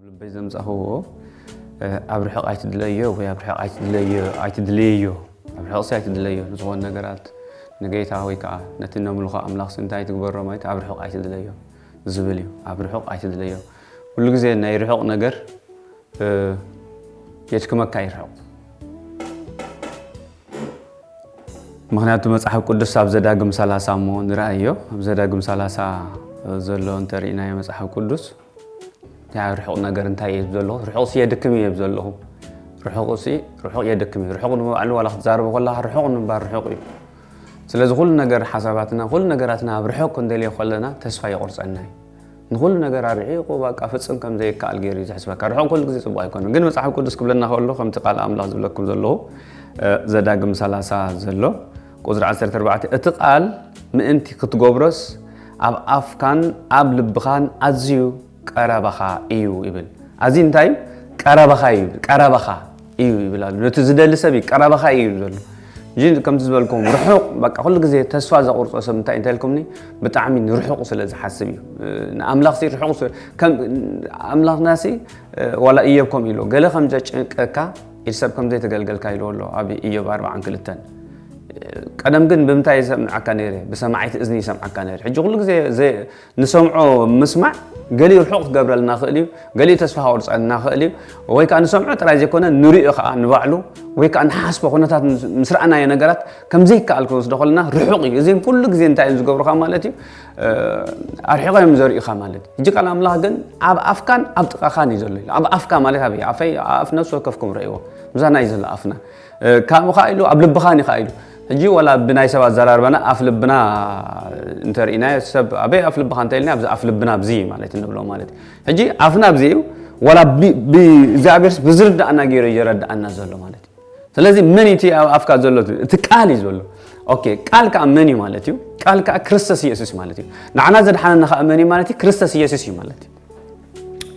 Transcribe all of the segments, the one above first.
ልበይ ዘምጻእኽዎ ኣብ ርሑቕ ኣይትድለዮ ወይ ኣብ ርሑቕ ኣይትድለዮ ኣይትድለዮ ኣብ ርሑቕሲ ኣይትድለዮ ንዝኾኑ ነገራት ንጌታ ወይ ከዓ ነቲ ነምልኾ ኣምላኽሲ እንታይ ትግበሮ ማለት ኣብ ርሑቕ ኣይትድለዮ ዝብል እዩ። ኣብ ርሑቕ ኣይትድለዮ። ኩሉ ግዜ ናይ ርሑቕ ነገር የድክመካ እዩ ርሑቕ። ምኽንያቱ መጽሓፍ ቅዱስ ኣብ ዘዳግም ሰላሳ እሞ ንርኣዮ። ኣብ ዘዳግም ሰላሳ ዘሎ እንተርኢናዮ መጽሓፍ ቅዱስ ርሑቕ ነገር እንታይ እየ ዘለኹ? ርሑቕሲ የድክም እየ ዘለኹ። ርሑቕሲ ርሑቕ የድክም እዩ። ርሑቕ ንባዕሉ ዋላ ክትዛረቦ ከለኻ ርሑቕ ንምባል ርሑቕ እዩ። ስለዚ ኩሉ ነገር ሓሳባትና ኩሉ ነገራትና ኣብ ርሑቕ ክንደልዮ ከለና ተስፋ የቑርፀና እዩ። ንኹሉ ነገር ኣርሒቑ በቃ ፍጽም ከም ዘይከኣል ገይሩ እዩ ዝሕስበካ። ርሑቕ ኩሉ ግዜ ጽቡቕ ኣይኮነን። ግን መጽሓፍ ቅዱስ ክብለና ከሎ ከምቲ ቃል ኣምላኽ ዝብለኩም ዘለኹ ዘዳግም ሰላሳ ዘሎ ቁጽሪ ዓሰርተ ኣርባዕተ እቲ ቃል ምእንቲ ክትገብሮስ ኣብ ኣፍካን ኣብ ልብኻን ኣዝዩ ቀረባኻ እዩ ይብል። ኣዚ እንታይ እዩ? ቀረባኻ እዩ ይብል። ቀረባኻ እዩ ይብል ኣሎ። ነቲ ዝደሊ ሰብ እዩ ቀረባኻ እዩ ይብል ዘሎ። እዚ ከምቲ ዝበልኩም ርሑቕ በቃ ኩሉ ግዜ ተስፋ ዘቑርጾ ሰብ እንታይ እንታይ ኢልኩምኒ ብጣዕሚ ንርሑቕ ስለ ዝሓስብ እዩ። ንኣምላኽሲ ርሑቕ ስለ- ከም ኣምላኽናሲ ዋላ እዮብ ከምኡ ኢሉ ገለ ከም ዘጨንቀካ ኢድ ሰብ ከም ዘይተገልገልካ ኢልዎ ኣሎ ኣብ እዮብ ኣርባዓን ክልተን። ቀደም ግን ብምንታይ ይሰምዓካ ነይረ? ብሰማዒት እዝኒ ይሰምዓካ ነይረ። ሕጂ ኩሉ ግዜ ዘይ- ንሰምዖ ምስማዕ ገሊኡ ርሑቕ ክገብረልና ይኽእል እዩ፣ ገሊኡ ተስፋ ከቑርፀና ይኽእል እዩ። ወይ ከዓ ንሰምዖ ጥራይ ዘይኮነ ንሪኦ ከዓ ንባዕሉ ወይ ከዓ ንሓስቦ ኩነታት ምስ- ምስ ረኣናዮ ነገራት ከም ዘይከኣል ክንወስዶ ከለና ርሑቕ እዩ። እዚ ኩሉ ግዜ እንታይ እዩ ዝገብሩኻ ማለት እዩ? ኣርሒቖም እዮም ዘርእዩኻ ማለት እዩ። ሕጂ ቃል ኣምላኽ ግን ኣብ ኣፍካን ኣብ ጥቓኻን እዩ ዘሎ ኢሉ። ኣብ ኣፍካ ማለት ኣበይ? ኣፈይ ኣፍ ነፍሲ ወከፍኩም ረእይዎ። ምሳና እዩ ዘሎ ኣፍና። ካብኡ ከዓ ኢሉ ኣብ ልብኻን እዩ ከዓ ኢሉ። ሕጂ ዋላ ብናይ ሰብ ኣዘራርባና ኣፍ ልብና እንተርኢናዮ ሰብ ኣበይ ኣፍ ልብኻ እንተኢልና ኣብዚ ኣፍ ልብና ኣብዚ ማለት እዩ ንብሎ ማለት እዩ። ሕጂ ኣፍና ኣብዚ እዩ ዋላ ብ- ብእግዚኣብሔርስ ብዝርዳእና ገይሩ እዩ የረዳእና ዘሎ ማለት እዩ። ስለዚ መን እዩ እቲ ኣብ ኣፍካ ዘሎ ትብል? እቲ ቃል እዩ ዘሎ። ኦኬ ቃል ከዓ መን እዩ ማለት እዩ? ቃል ከዓ ክርስቶስ ኢየሱስ ማለት እዩ። ንዓና ዘድሓነና ከዓ መን እዩ ማለት እዩ? ክርስቶስ ኢየሱስ እዩ ማለት እዩ።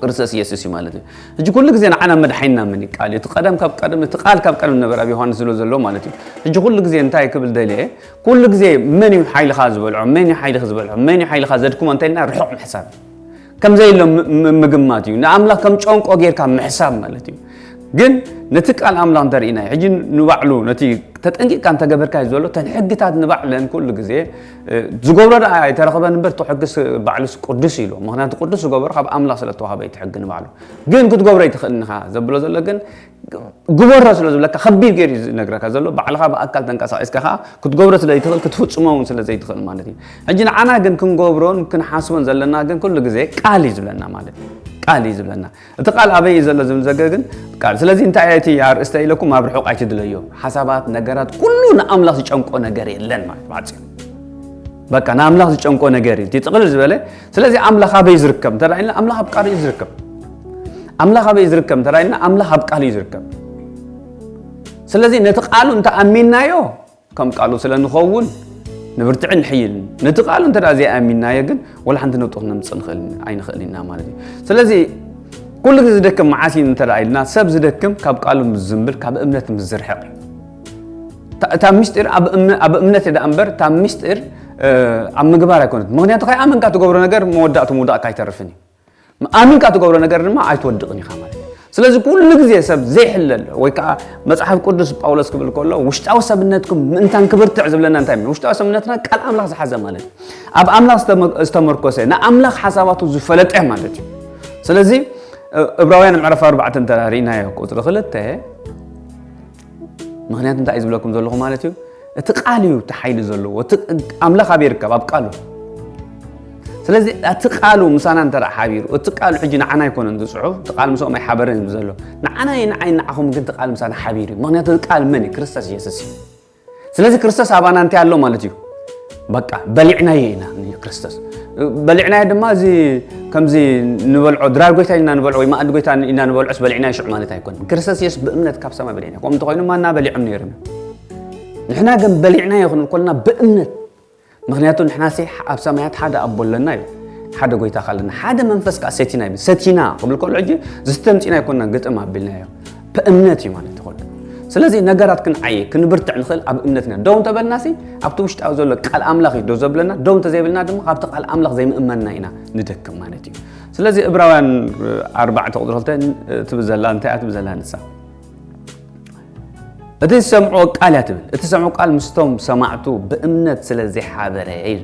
ክርስቶስ ኢየሱስ እዩ ማለት እዩ። ሕጂ ኩሉ ግዜ ንዓና መድሓኒና መን እዩ? ቃል እዩ። እቲ ቀደም ካብ ቀደም እቲ ቃል ካብ ቀደም ነበረ ኣብ ዮሃንስ ዝብሎ ዘሎ ማለት እዩ። ሕጂ ኩሉ ግዜ እንታይ ክብል ደልየ? ኩሉ ግዜ መን እዩ ሓይልኻ ዝበልዖ? መን እዩ ሓይልኺ ዝበልዖ? መን እዩ ሓይልኻ ዘድክሞ እንተኢልና ርሑቕ ምሕሳብ እዩ። ከም ዘየሎ ም- ም- ምግማት እዩ። ንኣምላኽ ከም ጨንቆ ጌርካ ምሕሳብ ማለት እዩ። ግን ነቲ ቃል ኣምላኽ እንተርኢናዮ ሕጂ ንባዕሉ ነቲ ተጠንቂቕካ እንተገበርካዮ ዘሎ እተን ሕግታት ንባዕለን ኩሉ ግዜ ዝገብሮ ደኣ ኣይተረኽበን እምበር እቲ ሕግስ ባዕሉስ ቅዱስ ኢሉ። ምኽንያቱ ቅዱስ ዝገበሮ ካብ ኣምላኽ ስለ እተዋህበ እቲ ሕጊ ንባዕሉ። ግን ክትገብሮ ኣይትኽእልን ኢኻ ዘብሎ ዘሎ ግን ግበሮ ስለ ዝብለካ ከቢድ ገይሩ እዩ ዝነግረካ ዘሎ። ባዕልኻ ብኣካል ተንቀሳቒስካ ከዓ ክትገብሮ ስለ ዘይትኽእል ክትፍጽሞ እውን ስለ ዘይትኽእል ማለት እዩ። ሕጂ ንዓና ግን ክንገብሮን ክንሓስቦን ዘለና ግን ኩሉ ግዜ ቃል እዩ ዝብለና ማለት እዩ። ቃል እዩ ዝብለና። እቲ ቃል ኣበይ እዩ ዘሎ ዝብል ዘገ ግን ቃል። ስለዚ እንታይ እቲ ኣርእስተ ኢለኩም ኣብ ርሑቕ ኣይትድለዮ። ሓሳባት፣ ነገራት፣ ኩሉ ንኣምላኽ ዝጨንቆ ነገር የለን ማለት ባጭሩ። በቃ ንኣምላኽ ዝጨንቆ ነገር እዩ። እቲ ጥቕልል ዝበለ ስለዚ ኣምላኽ ኣበይ ዝርከብ እንተ ኢልና ኣምላኽ ኣብ ቃል እዩ ዝርከብ። ኣምላኽ ኣበይ ዝርከብ እንተ ኢልና ኣምላኽ ኣብ ቃል እዩ ዝርከብ። ስለዚ ነቲ ቃሉ እንተ ኣሚናዮ ከም ቃሉ ስለ ንኸውን ንብርትዕን ንሕይልን። ነቲ ቃሉ እንተ ዘይኣሚናዮ ግን ወላ ሓንቲ ነውጢ ክነምፅእ ንኽእል ኣይንኽእል ኢና ማለት እዩ። ስለዚ ኩሉ ግዜ ዝደክም መዓስ እዩ እንተ ኢልና ሰብ ዝደክም ካብ ቃሉ ምስ ዝንብል ካብ እምነት ምስ ዝርሕቕ እዩ። እታ- እታ ምስጢር ኣብ እምነ- ኣብ እምነት እየ ደኣ እምበር እታ ምስጢር ኣብ ምግባር ኣይኮነት። ምክንያቱ ከይኣመንካ ትገብሮ ነገር መወዳእቱ ምውዳቕካ ኣይተርፍን እዩ። ኣሚንካ ትገብሮ ነገር ድማ ኣይትወድቕን ኢኻ ማለት እዩ። ስለዚ ኩሉ ግዜ ሰብ ዘይሕለል ወይ ከዓ መፅሓፍ ቅዱስ ጳውሎስ ክብል ከሎ ውሽጣዊ ሰብነትኩም ምእንታን ክብርትዕ ዝብለና እንታይ ማለት ውሽጣዊ ሰብነትና ቃል ኣምላኽ ዝሓዘ ማለት እዩ። ኣብ ኣምላኽ ዝተመ- ዝተመርኮሰ ንኣምላኽ ሓሳባቱ ዝፈለጠ ማለት እዩ። ስለዚ እብራውያን ምዕራፍ ኣርባዕተ እንተ ርኢናዮ ቁፅሪ ክልተ ምኽንያቱ እንታይ እዩ ዝብለኩም ዘለኹ ማለት እዩ እቲ ቃል እዩ እቲ ሓይሊ ዘለዎ እቲ ኣምላኽ ኣበይ ይርከብ ኣብ ቃሉ። ስለዚ እቲ ቃሉ ምሳና እንተ ሓቢሩ እቲ ቃሉ ሕጂ ንዓና ኣይኮነን ዝፅሑፍ እቲ ቃል ምስኦም ኣይሓበረን እዩ ዘሎ ንዓና እዩ ንዓይ ንዓኹም ግን እቲ ቃል ምሳና ሓቢሩ እዩ ምክንያቱ ቃል መን እዩ ክርስቶስ የሱስ እዩ። ስለዚ ክርስቶስ ኣባና እንታይ ኣሎ ማለት እዩ በቃ በሊዕናዮ ኢና ንክርስቶስ በሊዕናዮ ድማ እዚ ከምዚ ንበልዖ ድራር ጎይታ ኢልና ንበልዖ ወይ ማእዲ ጎይታ ኢና ንበልዖስ በሊዕናዮ ሽዑ ማለት ኣይኮነን ክርስቶስ የሱስ ብእምነት ካብ ሰማይ በሊዕና ከምኡ እንተኮይኑ ማና በሊዖም ነይሮም ንሕና ግን በሊዕናዮ ክንብል ከለና ብእምነት ምክንያቱ ንሕናሲ ኣብ ሰማያት ሓደ ኣቦ ኣለና እዩ ሓደ ጎይታ ካለና ሓደ መንፈስ ከዓ ሰቲና ይብል ሰቲና ክብል ከሎ ሕጂ ዝስተምፂና ኣይኮንና ግጥም ኣቢልናዮ ብእምነት እዩ ማለት ትኾን ስለዚ ነገራት ክንዓየ ክንብርትዕ ንኽእል ኣብ እምነትና ደው እንተበልና ሲ ኣብቲ ውሽጣዊ ዘሎ ቃል ኣምላኽ እዩ ዶ ዘብለና ደው እንተዘይብልና ድማ ካብቲ ቃል ኣምላኽ ዘይምእመንና ኢና ንደክም ማለት እዩ ስለዚ ዕብራውያን ኣርባዕተ ቁፅሪ ክልተ ትብል ዘላ እንታይ እያ ትብል ዘላ ንሳ? እቲ ዝሰምዖ ቃል እያ ትብል። እቲ ዝሰምዖ ቃል ምስቶም ሰማዕቱ ብእምነት ስለ ዘይሓበረ እዩ።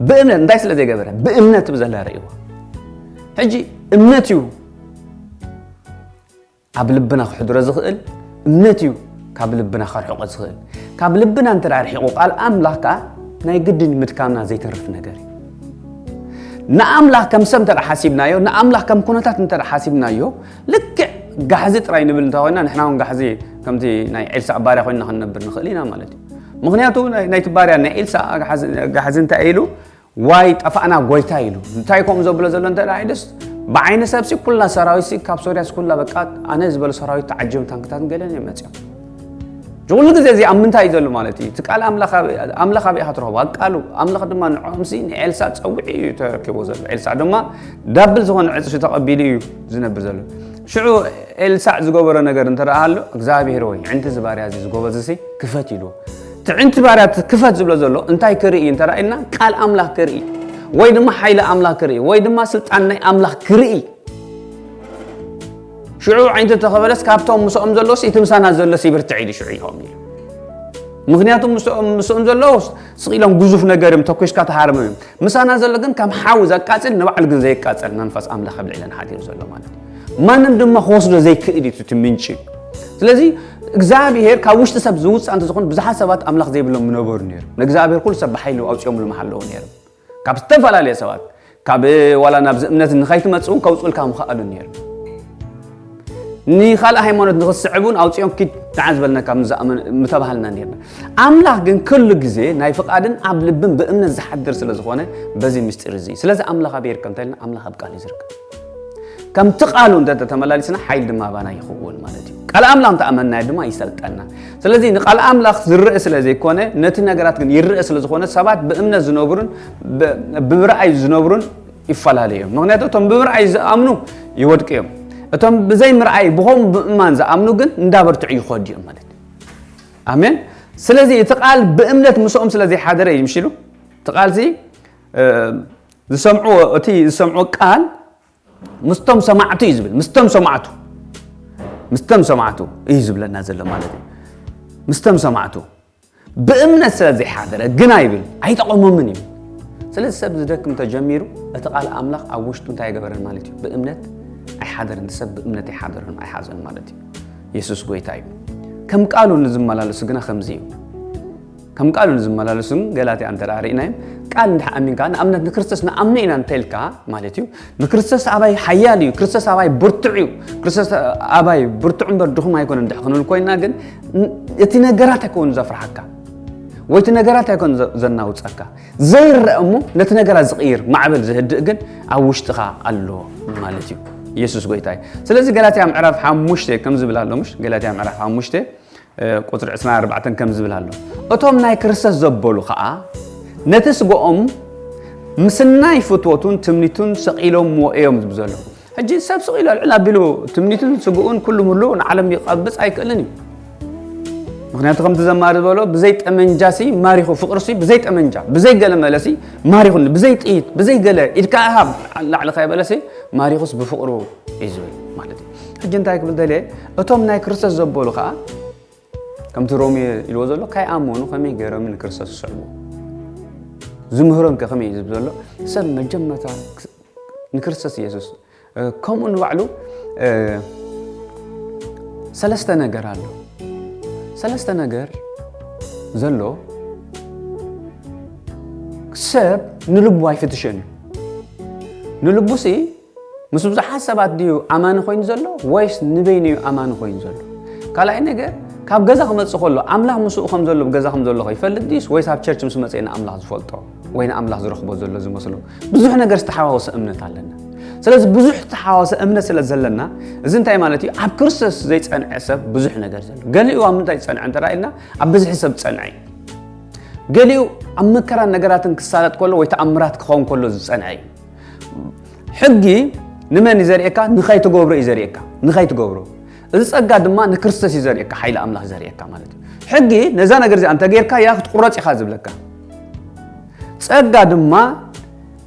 ብእምነት እንታይ ስለ ዘይገበረ? ብእምነት ትብል ዘላ ርእይዋ። ሕጂ እምነት እዩ ኣብ ልብና ክሕድሮ ዝኽእል፣ እምነት እዩ ካብ ልብና ከርሕቆ ዝኽእል። ካብ ልብና እንተ ደኣ ርሒቑ ቃል ኣምላኽ ከኣ ናይ ግድን ምድካምና ዘይተርፍ ነገር እዩ። ንኣምላኽ ከም ሰብ እንተ ደኣ ሓሲብናዮ፣ ንኣምላኽ ከም ኩነታት እንተ ደኣ ሓሲብናዮ፣ ልክዕ ጋሕዚ ጥራይ ንብል እንተ ኮይና፣ ንሕና እውን ጋሕዚ ከምቲ ናይ ኤልሳዕ ባርያ ኮይንና ክንነብር ንኽእል ኢና ማለት እዩ። ምኽንያቱ ናይ- ናይቲ ባርያ ናይ ኤልሳዕ ጋሕዚ- ጋሕዚ እንታይ ኢሉ? ዋይ ጠፋእና ጎይታ ኢሉ። እንታይ ከምኡ ዘብሎ ዘሎ እንተ ደኣ ኢሉስ፣ ብዓይኒ ሰብሲ ኩላ ሰራዊትሲ ካብ ሶርያስ ኩላ በቃ ኣነ ዝበሎ ሰራዊት ተዓጂቦም ታንክታትን ገለን እዮም መፅኦም። እዚ ኩሉ ግዜ እዚ ኣብ ምንታይ እዩ ዘሎ ማለት እዩ? እቲ ቃል ኣምላኽ ኣብ- ኣምላኽ ኣበይ ኢኻ ትረኽቦ? ኣብ ቃሉ። ኣምላኽ ድማ ንዕኦምሲ ንኤልሳዕ ጸዊዑ እዩ ተረኪቦ ዘሎ። ኤልሳዕ ድማ ዳብል ዝኾነ ዕጽፊ ተቐቢሉ እዩ ዝነብር ዘሎ። ሽዑ ኤልሳዕ ዝገበሮ ነገር እንተ ደኣ ኣሎ፣ እግዚኣብሔር ወይ፣ ዕንቲ እዚ ባርያ እዚ ዝጎበዝ እዚ ክፈት ኢልዎ። እቲ ዕንቲ ባርያ እቲ ክፈት ዝብሎ ዘሎ እንታይ ክርኢ እዩ እንተ ደኣ ኢልና፣ ቃል ኣምላኽ ክርኢ፣ ወይ ድማ ሓይሊ ኣምላኽ ክርኢ፣ ወይ ድማ ስልጣን ናይ ኣምላኽ ክርኢ። ሽዑ ዓይንቱ ተኸበለስ ካብቶም ምስኦም ዘለውስ እቲ ምሳና ዘሎስ ይብርትዕ ኢሉ ሽዑ ይኸም ኢሉ። ምኽንያቱ ምስኦም ምስኦም ዘለውስ ስቕ ኢሎም ግዙፍ ነገር እዮም ተኮስካ ትሃርሞም እዮም። ምሳና ዘሎ ግን ከም ሓዊ ዘቃጽል ንባዕሉ ግን ዘየቃጽል መንፈስ ኣምላኽ ኣብ ልዕለን ሓዲሩ ዘሎ ማለት እዩ። ማንም ድማ ክወስዶ ዘይክእል እዩ እቲ ምንጪ። ስለዚ እግዚኣብሔር ካብ ውሽጢ ሰብ ዝውፃእ እንተዝኾን ብዙሓት ሰባት ኣምላኽ ዘይብሎም ምነበሩ ነይሩ። ንእግዚኣብሔር ኩሉ ሰብ ብሓይሉ ኣውፅኦምሉ ምሃለዉ ነይሩ። ካብ ዝተፈላለየ ሰባት ካብ ዋላ ናብዚ እምነት ንኸይትመፅእ እውን ከውፅኡልካ ምኽኣሉ ነይሩ። ንኻልእ ሃይማኖት ንኽትስዕብ እውን ኣውፅኦም ኪድ ንዓ ዝበልነካ ምተባሃልና ነርና። ኣምላኽ ግን ኩሉ ግዜ ናይ ፍቓድን ኣብ ልብን ብእምነት ዝሓድር ስለ ዝኾነ በዚ ምስጢር እዚ። ስለዚ ኣምላኽ ኣበይ ይርከብ እንተልና ኣምላኽ ኣብ ቃል እዩ ዝርከብ። ከምቲ ቃሉ እንተ ተመላሊስና ሓይል ድማ ኣባና ይኸውን ማለት እዩ። ቃል ኣምላኽ እንተኣመንናዮ ድማ ይሰልጠና። ስለዚ ንቃል ኣምላኽ ዝርእ ስለ ዘይኮነ ነቲ ነገራት ግን ይርእ ስለ ዝኾነ ሰባት ብእምነት ዝነብሩን ብ- ብምርኣይ ዝነብሩን ይፈላለዩ እዮም። ምክንያቱ እቶም ብምርኣይ ዝኣምኑ ይወድቁ እዮም። እቶም ብዘይ ምርኣይ ብኸምኡ ብምእማን ዝኣምኑ ግን እንዳበርትዑ ይኸዱ እዮም ማለት እዩ። ኣሜን። ስለዚ እቲ ቃል ብእምነት ምስኦም ስለ ዘይሓደረ እዩ ምሽ ኢሉ እቲ ቃል እዚ ዝሰምዑ እቲ ዝሰምዑ ቃል ምስቶም ሰማዕቱ እዩ ዝብል ምስቶም ሰማዕቱ ምስቶም ሰማዕቱ እዩ ዝብለና ዘሎ ማለት እዩ። ምስቶም ሰማዕቱ ብእምነት ስለ ዘይሓደረ ግና ይብል ኣይጠቐሞምን እዩ። ስለዚ ሰብ ዝደክም ተጀሚሩ እቲ ቃል ኣምላኽ ኣብ ውሽጡ እንታይ ኣይገበረን ማለት እዩ። ብእምነት ኣይሓደረን። ሰብ ብእምነት ኣይሓደረን ኣይሓዘን ማለት እዩ። የሱስ ጎይታ እዩ። ከም ቃሉ ንዝመላለሱ ግና ከምዚ እዩ። ከም ቃሉ ንዝመላለሱ ግን ገላትያ እንተ ደኣ ርኢናዮም ቃል እንድሕ ኣሚንካ ንኣብነት ንክርስቶስ ንኣምኖ ኢና እንተልካ ማለት እዩ። ንክርስቶስ ኣባይ ሓያል እዩ፣ ክርስቶስ ኣባይ ብርቱዕ እዩ፣ ክርስቶስ ኣባይ ብርቱዕ እምበር ድኹም ኣይኮነ እንድሕ ክንብል ኮይና ግን እቲ ነገራት ኣይኮን ዘፍርሓካ ወይ እቲ ነገራት ኣይኮን ዘናውፀካ ዘይረአ እሞ ነቲ ነገራት ዝቕይር ማዕበል ዝህድእ ግን ኣብ ውሽጥኻ ኣሎ ማለት እዩ። ኢየሱስ ጎይታ እዩ። ስለዚ ገላትያ ምዕራፍ ሓሙሽተ ከም ዝብል ኣሎ ምሽ ገላትያ ምዕራፍ ሓሙሽተ ቁፅሪ ዕስራን ኣርባዕተን ከም ዝብል ኣሎ። እቶም ናይ ክርስቶስ ዘበሉ ከዓ ነቲ ስጋኦም ምስናይ ፍትወቱን ትምኒቱን ሰቒሎምዎ እዮም ዝብል ዘሎ። ሕጂ ሰብ ስቕ ኢሉ ኣልዕል ኣቢሉ ትምኒቱን ስግኡን ኩሉ ምሉ ንዓለም ይቐብፅ ኣይክእልን እዩ። ምክንያቱ ከምቲ ዘማሪ ዝበሎ ብዘይ ጠመንጃ ሲ ማሪኹ ፍቅሪ ሲ ብዘይ ጠመንጃ ብዘይ ገለ መለ ሲ ማሪኹኒ ብዘይ ጥይት ብዘይ ገለ ኢድካ ሃብ ላዕሊ ከይበለ ሲ ማሪኹስ ብፍቅሩ እዩ ዝብል ማለት እዩ። ሕጂ እንታይ ክብል ደልየ እቶም ናይ ክርስቶስ ዘበሉ ከዓ ከምቲ ሮሜ ኢልዎ ዘሎ ካይኣመኑ ከመይ ገይሮም ንክርስቶስ ዝስዕቡ ዝምህሮም ከ ከመይ እዩ ዝብል ዘሎ ሰብ መጀመርታ ንክርስቶስ ኢየሱስ ከምኡ ንባዕሉ ሰለስተ ነገር ኣሎ። ሰለስተ ነገር ዘሎ ሰብ ንልቡ ኣይፍትሸን እዩ። ንልቡ ሲ ምስ ብዙሓት ሰባት ድዩ ኣማኒ ኮይኑ ዘሎ ወይስ ንበይኑ እዩ ኣማኒ ኮይኑ ዘሎ? ካልኣይ ነገር ካብ ገዛ ክመፅእ ከሎ ኣምላኽ ምስኡ ከም ዘሎ ገዛ ከም ዘሎ ይፈልጥ ድዩስ ወይስ ኣብ ቸርች ምስ መፀ ንኣምላኽ ዝፈልጦ ወይ ንኣምላኽ ዝረኽቦ ዘሎ ዝመስሎ? ብዙሕ ነገር ዝተሓዋወሰ እምነት ኣለና። ስለዚ ብዙሕ ዝተሓዋወሰ እምነት ስለ ዘለና እዚ እንታይ ማለት እዩ? ኣብ ክርስቶስ ዘይፀንዐ ሰብ ብዙሕ ነገር ዘሎ። ገሊኡ ኣብ ምንታይ ዝፀንዐ እንተ ኢልና ኣብ ብዝሒ ሰብ ዝፀንዐ እዩ። ገሊኡ ኣብ መከራን ነገራትን ክሳለጥ ከሎ ወይ ተኣምራት ክኸውን ከሎ ዝፀንዐ እዩ። ሕጊ ንመን እዩ ዘርእየካ? ንኸይትገብሮ እዩ ዘርእየካ። ንኸይትገብሮ። እዚ ጸጋ ድማ ንክርስቶስ እዩ ዘርእየካ፣ ሓይሊ ኣምላኽ እዩ ዘርእየካ ማለት እዩ። ሕጊ ነዛ ነገር እዚኣ እንተ ጌርካያ ክትቁረጽ ኢኻ ዝብለካ። ጸጋ ድማ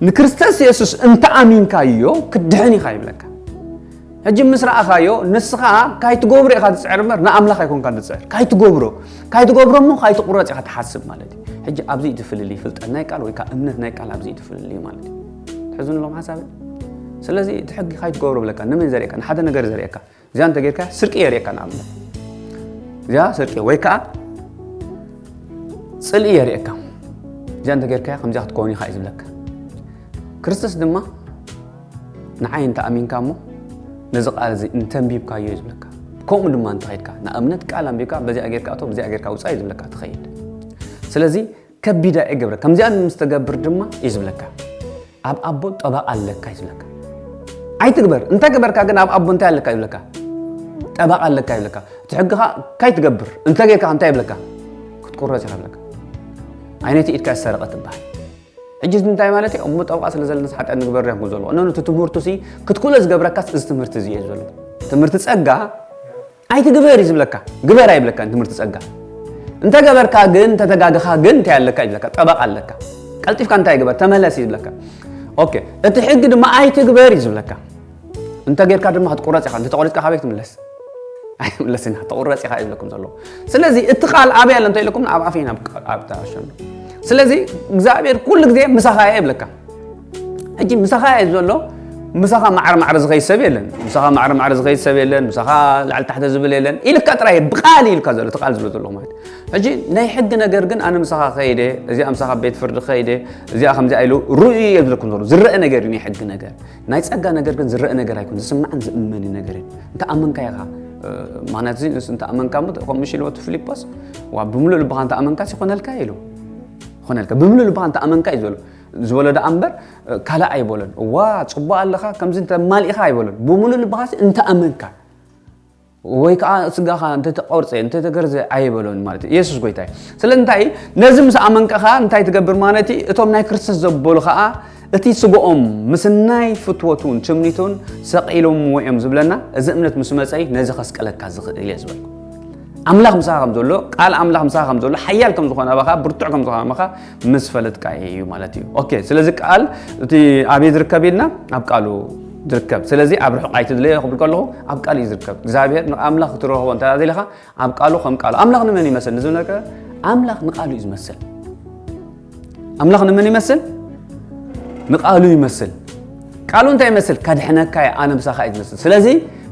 ንክርስቶስ የሱስ እንተ ኣሚንካዮ ክትድሕን ኢኻ ይብለካ። ሕጂ ምስ ረኣኻዮ ንስኻ ካይትገብሮ ኢኻ ትጽዕር እምበር ንኣምላኽ ኣይኮንካን ትጽዕር። ካይትገብሮ ካይትገብሮ እሞ ካይትቑረጽ ኢኻ ትሓስብ ማለት እዩ። ሕጂ ኣብዚ እዩ እቲ ፍልልይ ፍልጠት ናይ ቃል ወይ ከዓ እምነት ናይ ቃል ኣብዚ እዩ እቲ ፍልልይ ማለት እዩ። ትሕዝኑ ኣለኹም ሓሳበይ? ስለዚ እቲ ሕጊ ካይትገብሮ ብለካ ንመን ዘርእየካ? ንሓደ ነገር ዘርእየካ። እዚኣ እንተጌርካ ስርቂ የርእየካ ንኣብነት። እዚኣ ስርቂ ወይ ከዓ ጽልኢ የርእየካ። እዚኣ እንተጌርካ ከምዚኣ ክትከውን ኢኻ እዩ ዝብለካ። ክርስቶስ ድማ ንዓይ እንተ ኣሚንካ እሞ ነዚ ቃል እዚ እንተንቢብካዮ እዩ ዝብለካ። ከምኡ ድማ እንተኸድካ ንኣብነት ቃል ኣንቢብካ በዚኣ ጌርካ እቶ በዚኣ ጌርካ ውፃእ እዩ ዝብለካ ትኸይድ። ስለዚ ከቢዳ እየ ገብረ ከምዚኣ ምስ ተገብር ድማ እዩ ዝብለካ። ኣብ ኣቦ ጠበቃ ኣለካ እዩ ዝብለካ። ኣይትግበር እንተ ገበርካ ግን ኣብ ኣቦ እንታይ ኣለካ ይብለካ? ጠበቃ ኣለካ ይብለካ። እቲ ሕግኻ ካይትገብር እንተ ጌርካ እንታይ ይብለካ? ክትቁረጽ ኢኻ ይብለካ። ዓይነይቲ ኢድካ ዝሰረቀ ትበሃል። ሕጂ እዚ እንታይ ማለት እዩ? እሞ ጠበቃ ስለ ዘለና ሓጢኣት ንግበር ዲና ክንብል ዘሎ? እነኑ እቲ ትምህርቱ ሲ ክትክእሎ ዝገብረካስ እዚ ትምህርቲ እዚ እዩ ዘሎ። ትምህርቲ ጸጋ ኣይትግበር እዩ ዝብለካ። ግበር ኣይብለካ ትምህርቲ ጸጋ። እንተ ገበርካ ግን እንተ ተጋግኻ ግን እንታይ ኣለካ እዩ ዝብለካ? ጠበቃ ኣለካ። ቀልጢፍካ እንታይ ግበር ተመለስ እዩ ዝብለካ። ኦኬ እቲ ሕጊ ድማ ኣይትግበር እዩ ዝብለካ። እንተ ጌርካ ድማ ክትቁረጽ ኢኻ። እንተ ተቆሪጽካ ካበይ ክትምለስ? ኣይትምለስን ኢኻ። ትቁረጽ ኢኻ ይብለኩም ዘሎ። ስለዚ እቲ ቃል ኣበይ ኣሎ እንተ ኢለኩም ኣብ ኣፈይ ናብ ኣብ ተኣሸኑ። ስለዚ እግዚኣብሔር ኩሉ ግዜ ምሳኻ እየ ይብለካ። ሕጂ ምሳኻ እየ ዘሎ። ምሳኻ ማዕረ ማዕረ ዝኸይድ ሰብ የለን። ምሳኻ ማዕረ ማዕረ ዝኸይድ ሰብ የለን። ምሳኻ ላዕሊ ታሕተ ዝብል የለን። ኢልካ ጥራይ ብቃል ኢልካ ዘሎ እቲ ቃል ዝብሎ ዘለኹ ማለት ሕጂ ናይ ሕጊ ነገር ግን ኣነ ምሳኻ ከይደ እዚኣ ምሳኻ ቤት ፍርዲ ከይደ እዚኣ ከምዚኣ ኢሉ ርእዩ እየ ዝብለኩም ዘሎ ዝረአ ነገር እዩ ናይ ሕጊ ነገር ናይ ጸጋ ነገር ግን ዝረአ ነገር ኣይኮን ዝስማዕን ዝእመን ነገር እዩ እንተ ኣመንካ ኢኻ ማለት እዚ እንተ ኣመንካ እሞ ከምኡ ሽልወቱ ፊልጶስ ዋ ብምሉእ ልብኻ እንተ ኣመንካ ይኾነልካ ኢሉ ይኾነልካ ብምሉእ ልብኻ እንተ ኣመንካ እዩ ዝበሎ ዝበሎ ደኣ እምበር ካልእ ኣይበሎን። እዋ ጽቡቕ ኣለኻ ከምዚ እንተማሊእኻ ኣይበሎን። ብምሉእ ልብኻሲ እንተ ኣመንካ ወይ ከዓ ስጋኻ እንተተቆርፀ እንተተገርዘ ኣይበሎን ማለት እዩ። ኢየሱስ ጎይታ እዩ። ስለ እንታይ ነዚ ምስ ኣመንካ ከዓ እንታይ ትገብር ማለት እዩ? እቶም ናይ ክርስቶስ ዘበሉ ከዓ እቲ ስጋኦም ምስ ናይ ፍትወቱን ትምኒቱን ሰቒሎምዎ እዮም ዝብለና። እዚ እምነት ምስ መፀ ነዚ ከስቀለካ ዝኽእል እየ ዝበልኩ። ኣምላኽ ምሳኻ ከም ዘሎ ቃል ኣምላኽ ምሳኻ ከም ዘሎ ሓያል ከም ዝኾነ ኣባኻ ብርቱዕ ከም ዝኾነ ኣባኻ ምስ ፈለጥካ እዩ ማለት እዩ። ኦኬ ስለዚ ቃል እቲ ኣበይ ዝርከብ ኢልና ኣብ ቃሉ ዝርከብ። ስለዚ ኣብ ርሑቕ ኣይትድለዮ ክብል ከለኹ ኣብ ቃል እዩ ዝርከብ። እግዚኣብሔር ንኣምላኽ ክትረኽቦ እንተ ደሊኻ ኣብ ቃሉ ከም ቃሉ ኣምላኽ ንመን ይመስል ንዝብል ነገር ኣምላኽ ንቃሉ እዩ ዝመስል። ኣምላኽ ንመን ይመስል? ንቃሉ ይመስል። ቃሉ እንታይ ይመስል? ከድሕነካ እየ ኣነ ምሳኻ እዩ ዝመስል። ስለዚ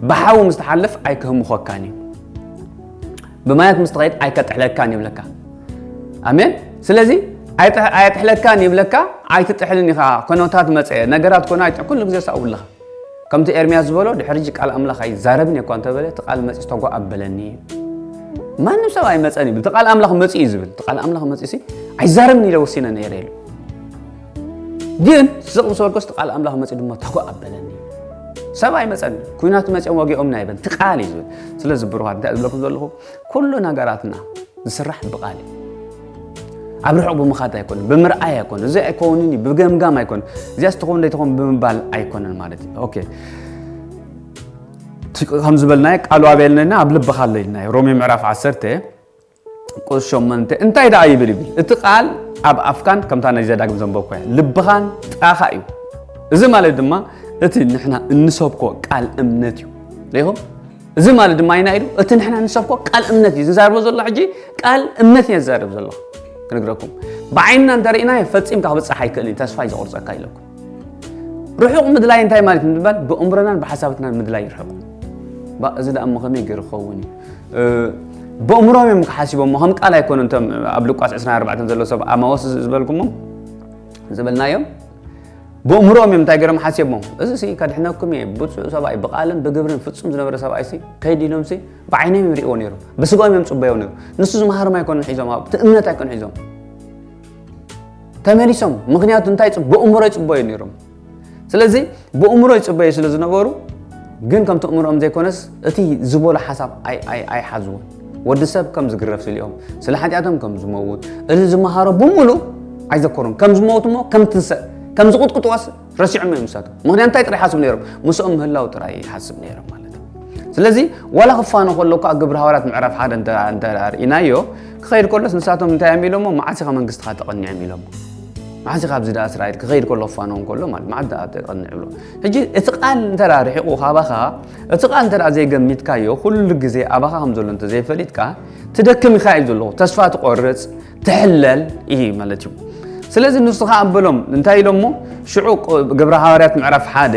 ብሓዊ ምስ ትሓልፍ ኣይክህምኾካን እዩ። ብማያት ምስ ትኸይድ ኣይከጥሕለካን ይብለካ። ኣሜን። ስለዚ ኣየጥሕለካን ይብለካ። ኣይትጥሕልን ኢኻ። ኮነታት መፀ ነገራት ኮነ ኣይጥሕ ኩሉ ግዜ ሳውለኻ ከምቲ ኤርምያስ ዝበሎ ድሕሪ ሕጂ ቃል ኣምላኽ ኣይዛረብን እየ እኳ እንተበለ እቲ ቃል መፂ ተጓ ኣበለኒ እዩ። ማንም ሰብ ኣይመፀን ይብል እቲ ቃል ኣምላኽ መፂ እዩ ዝብል እቲ ቃል ኣምላኽ መፂ ሲ ኣይዛረብን ኢለ ወሲነ ነይረ ኢሉ። ግን ስቕ ምስ በልኩስ እቲ ቃል ኣምላኽ መፂ ድማ ተጓ ኣበለኒ። ሰብ ኣይመፀን ኩናት መፂኦም ወጊኦምና ኣይበል እቲ ቃል እዩ ዝብል። ስለዚ ብሩኻት እንታይ ዝብለኩም ዘለኹ ኩሉ ነገራትና ዝስራሕ ብቃል እዩ። ኣብ ርሑቕ ብምኻድ ኣይኮነ፣ ብምርኣይ ኣይኮነ፣ እዚ ኣይከውንን እዩ፣ ብገምጋም ኣይኮነ፣ እዚኣ ስትኸውን ደይትኸውን ብምባል ኣይኮነን ማለት እዩ። ኦኬ ከም ዝበልናዮ ቃሉ ኣበይ ኣለና? ኣብ ልብኻ ኣሎ ኢልናዮ። ሮሜ ምዕራፍ ዓሰርተ ቁጽ ሸሞንተ እንታይ ደኣ ይብል ይብል? እቲ ቃል ኣብ ኣፍካን ከምታ ናይ ዘዳግም ዘንበብኮ እያ ልብኻን ጥራኻ እዩ። እዚ ማለት ድማ እቲ ንሕና እንሰብኮ ቃል እምነት እዩ። ሪኢኹም? እዚ ማለት ድማ ኢና ኢሉ እቲ ንሕና ንሰብኮ ቃል እምነት እዩ ዝዛርቦ ዘሎ። ሕጂ ቃል እምነት እየ ዝዛርብ ዘሎ ክነግረኩም። ብዓይንና እንተርኢና ፈጺምካ ክብጻሕ ኣይክእልን እዩ፣ ተስፋ እዩ ዘቑርጸካ ኢለኩም። ርሑቕ ምድላይ እንታይ ማለት እዩ ምባል ብእምሮናን ብሓሳባትናን ምድላይ ይርሕቑ። ባ እዚ ደኣ እሞ ከመይ ገይሩ ክኸውን እዩ? ብእምሮም እዮም ክሓሲቦሞ ከም ቃል ኣይኮነ እቶም ኣብ ሉቃስ ዕስራን ኣርባዕተን ዘሎ ሰብ ኣማወስ ዝበልኩሞ ዝበልናዮም ብእምሮኦም እዮም እንታይ ገይሮም ሓሲቦም እዚ ሲ ከድሕነኩም እየ ብፁዕ ሰብኣይ ብቃልን ብግብርን ፍጹም ዝነበረ ሰብኣይ ሲ ከይድ ኢሎም ሲ ብዓይኖም እዮም ሪእዎ ነይሮም ብስጋኦም እዮም ፅበዮ ነይሮም ንሱ ዝመሃሮም ኣይኮነን ሒዞም ኣብቲ እምነት ኣይኮነ ሒዞም ተመሊሶም ምክንያቱ እንታይ ብእምሮ ይፅበዩ ነይሮም ስለዚ ብእምሮ ይፅበዩ ስለ ዝነበሩ ግን ከምቲ እምሮኦም ዘይኮነስ እቲ ዝበሎ ሓሳብ ኣይሓዝዎን ወዲ ሰብ ከም ዝግረፍ ስሊኦም ስለ ሓጢኣቶም ከም ዝመውት እዚ ዝመሃሮ ብምሉ ኣይዘከሩን ከም ዝመውት እሞ ከም ትንሰእ ከም ዝቁጥቁጥዋስ ረሲዖም እዮም ንሳቶም ምክንያት እንታይ ጥራይ ሓስብ ነይሮም ምስኦም ምህላው ጥራይ ሓስብ ነይሮም ማለት እዩ ስለዚ ዋላ ክፋኖ ከሎ እኳ ግብሪ ሃዋርያት ምዕራፍ ሓደ እንተ ርኢናዮ ክኸይድ ከሎስ ንሳቶም እንታይ እዮም ኢሎሞ መዓስ ኢኻ መንግስትኻ ተቐኒዖም ኢሎሞ መዓዝ ኢኻ ኣብዚ ደኣ እስራኤል ክኸይድ ከሎ ክፋነው እንከሎ ማለት መዓዝ ደኣ ተቐንዕ ብሎ። ሕጂ እቲ ቃል እንተ ደኣ ርሒቑ ካባኻ፣ እቲ ቃል እንተ ደኣ ዘይገሚትካዮ፣ ኩሉ ግዜ ኣባኻ ከም ዘሎ እንተ ዘይፈሊጥካ፣ ትደክም ኢኻ እዩ ዘለዎ። ተስፋ ትቆርጽ፣ ትሕለል እዩ ማለት እዩ። ስለዚ ንሱ ኸኣ ኣበሎም እንታይ ኢሎሞ? ሽዑ ቁ-፣ ግብረ ሃዋርያት ምዕራፍ ሓደ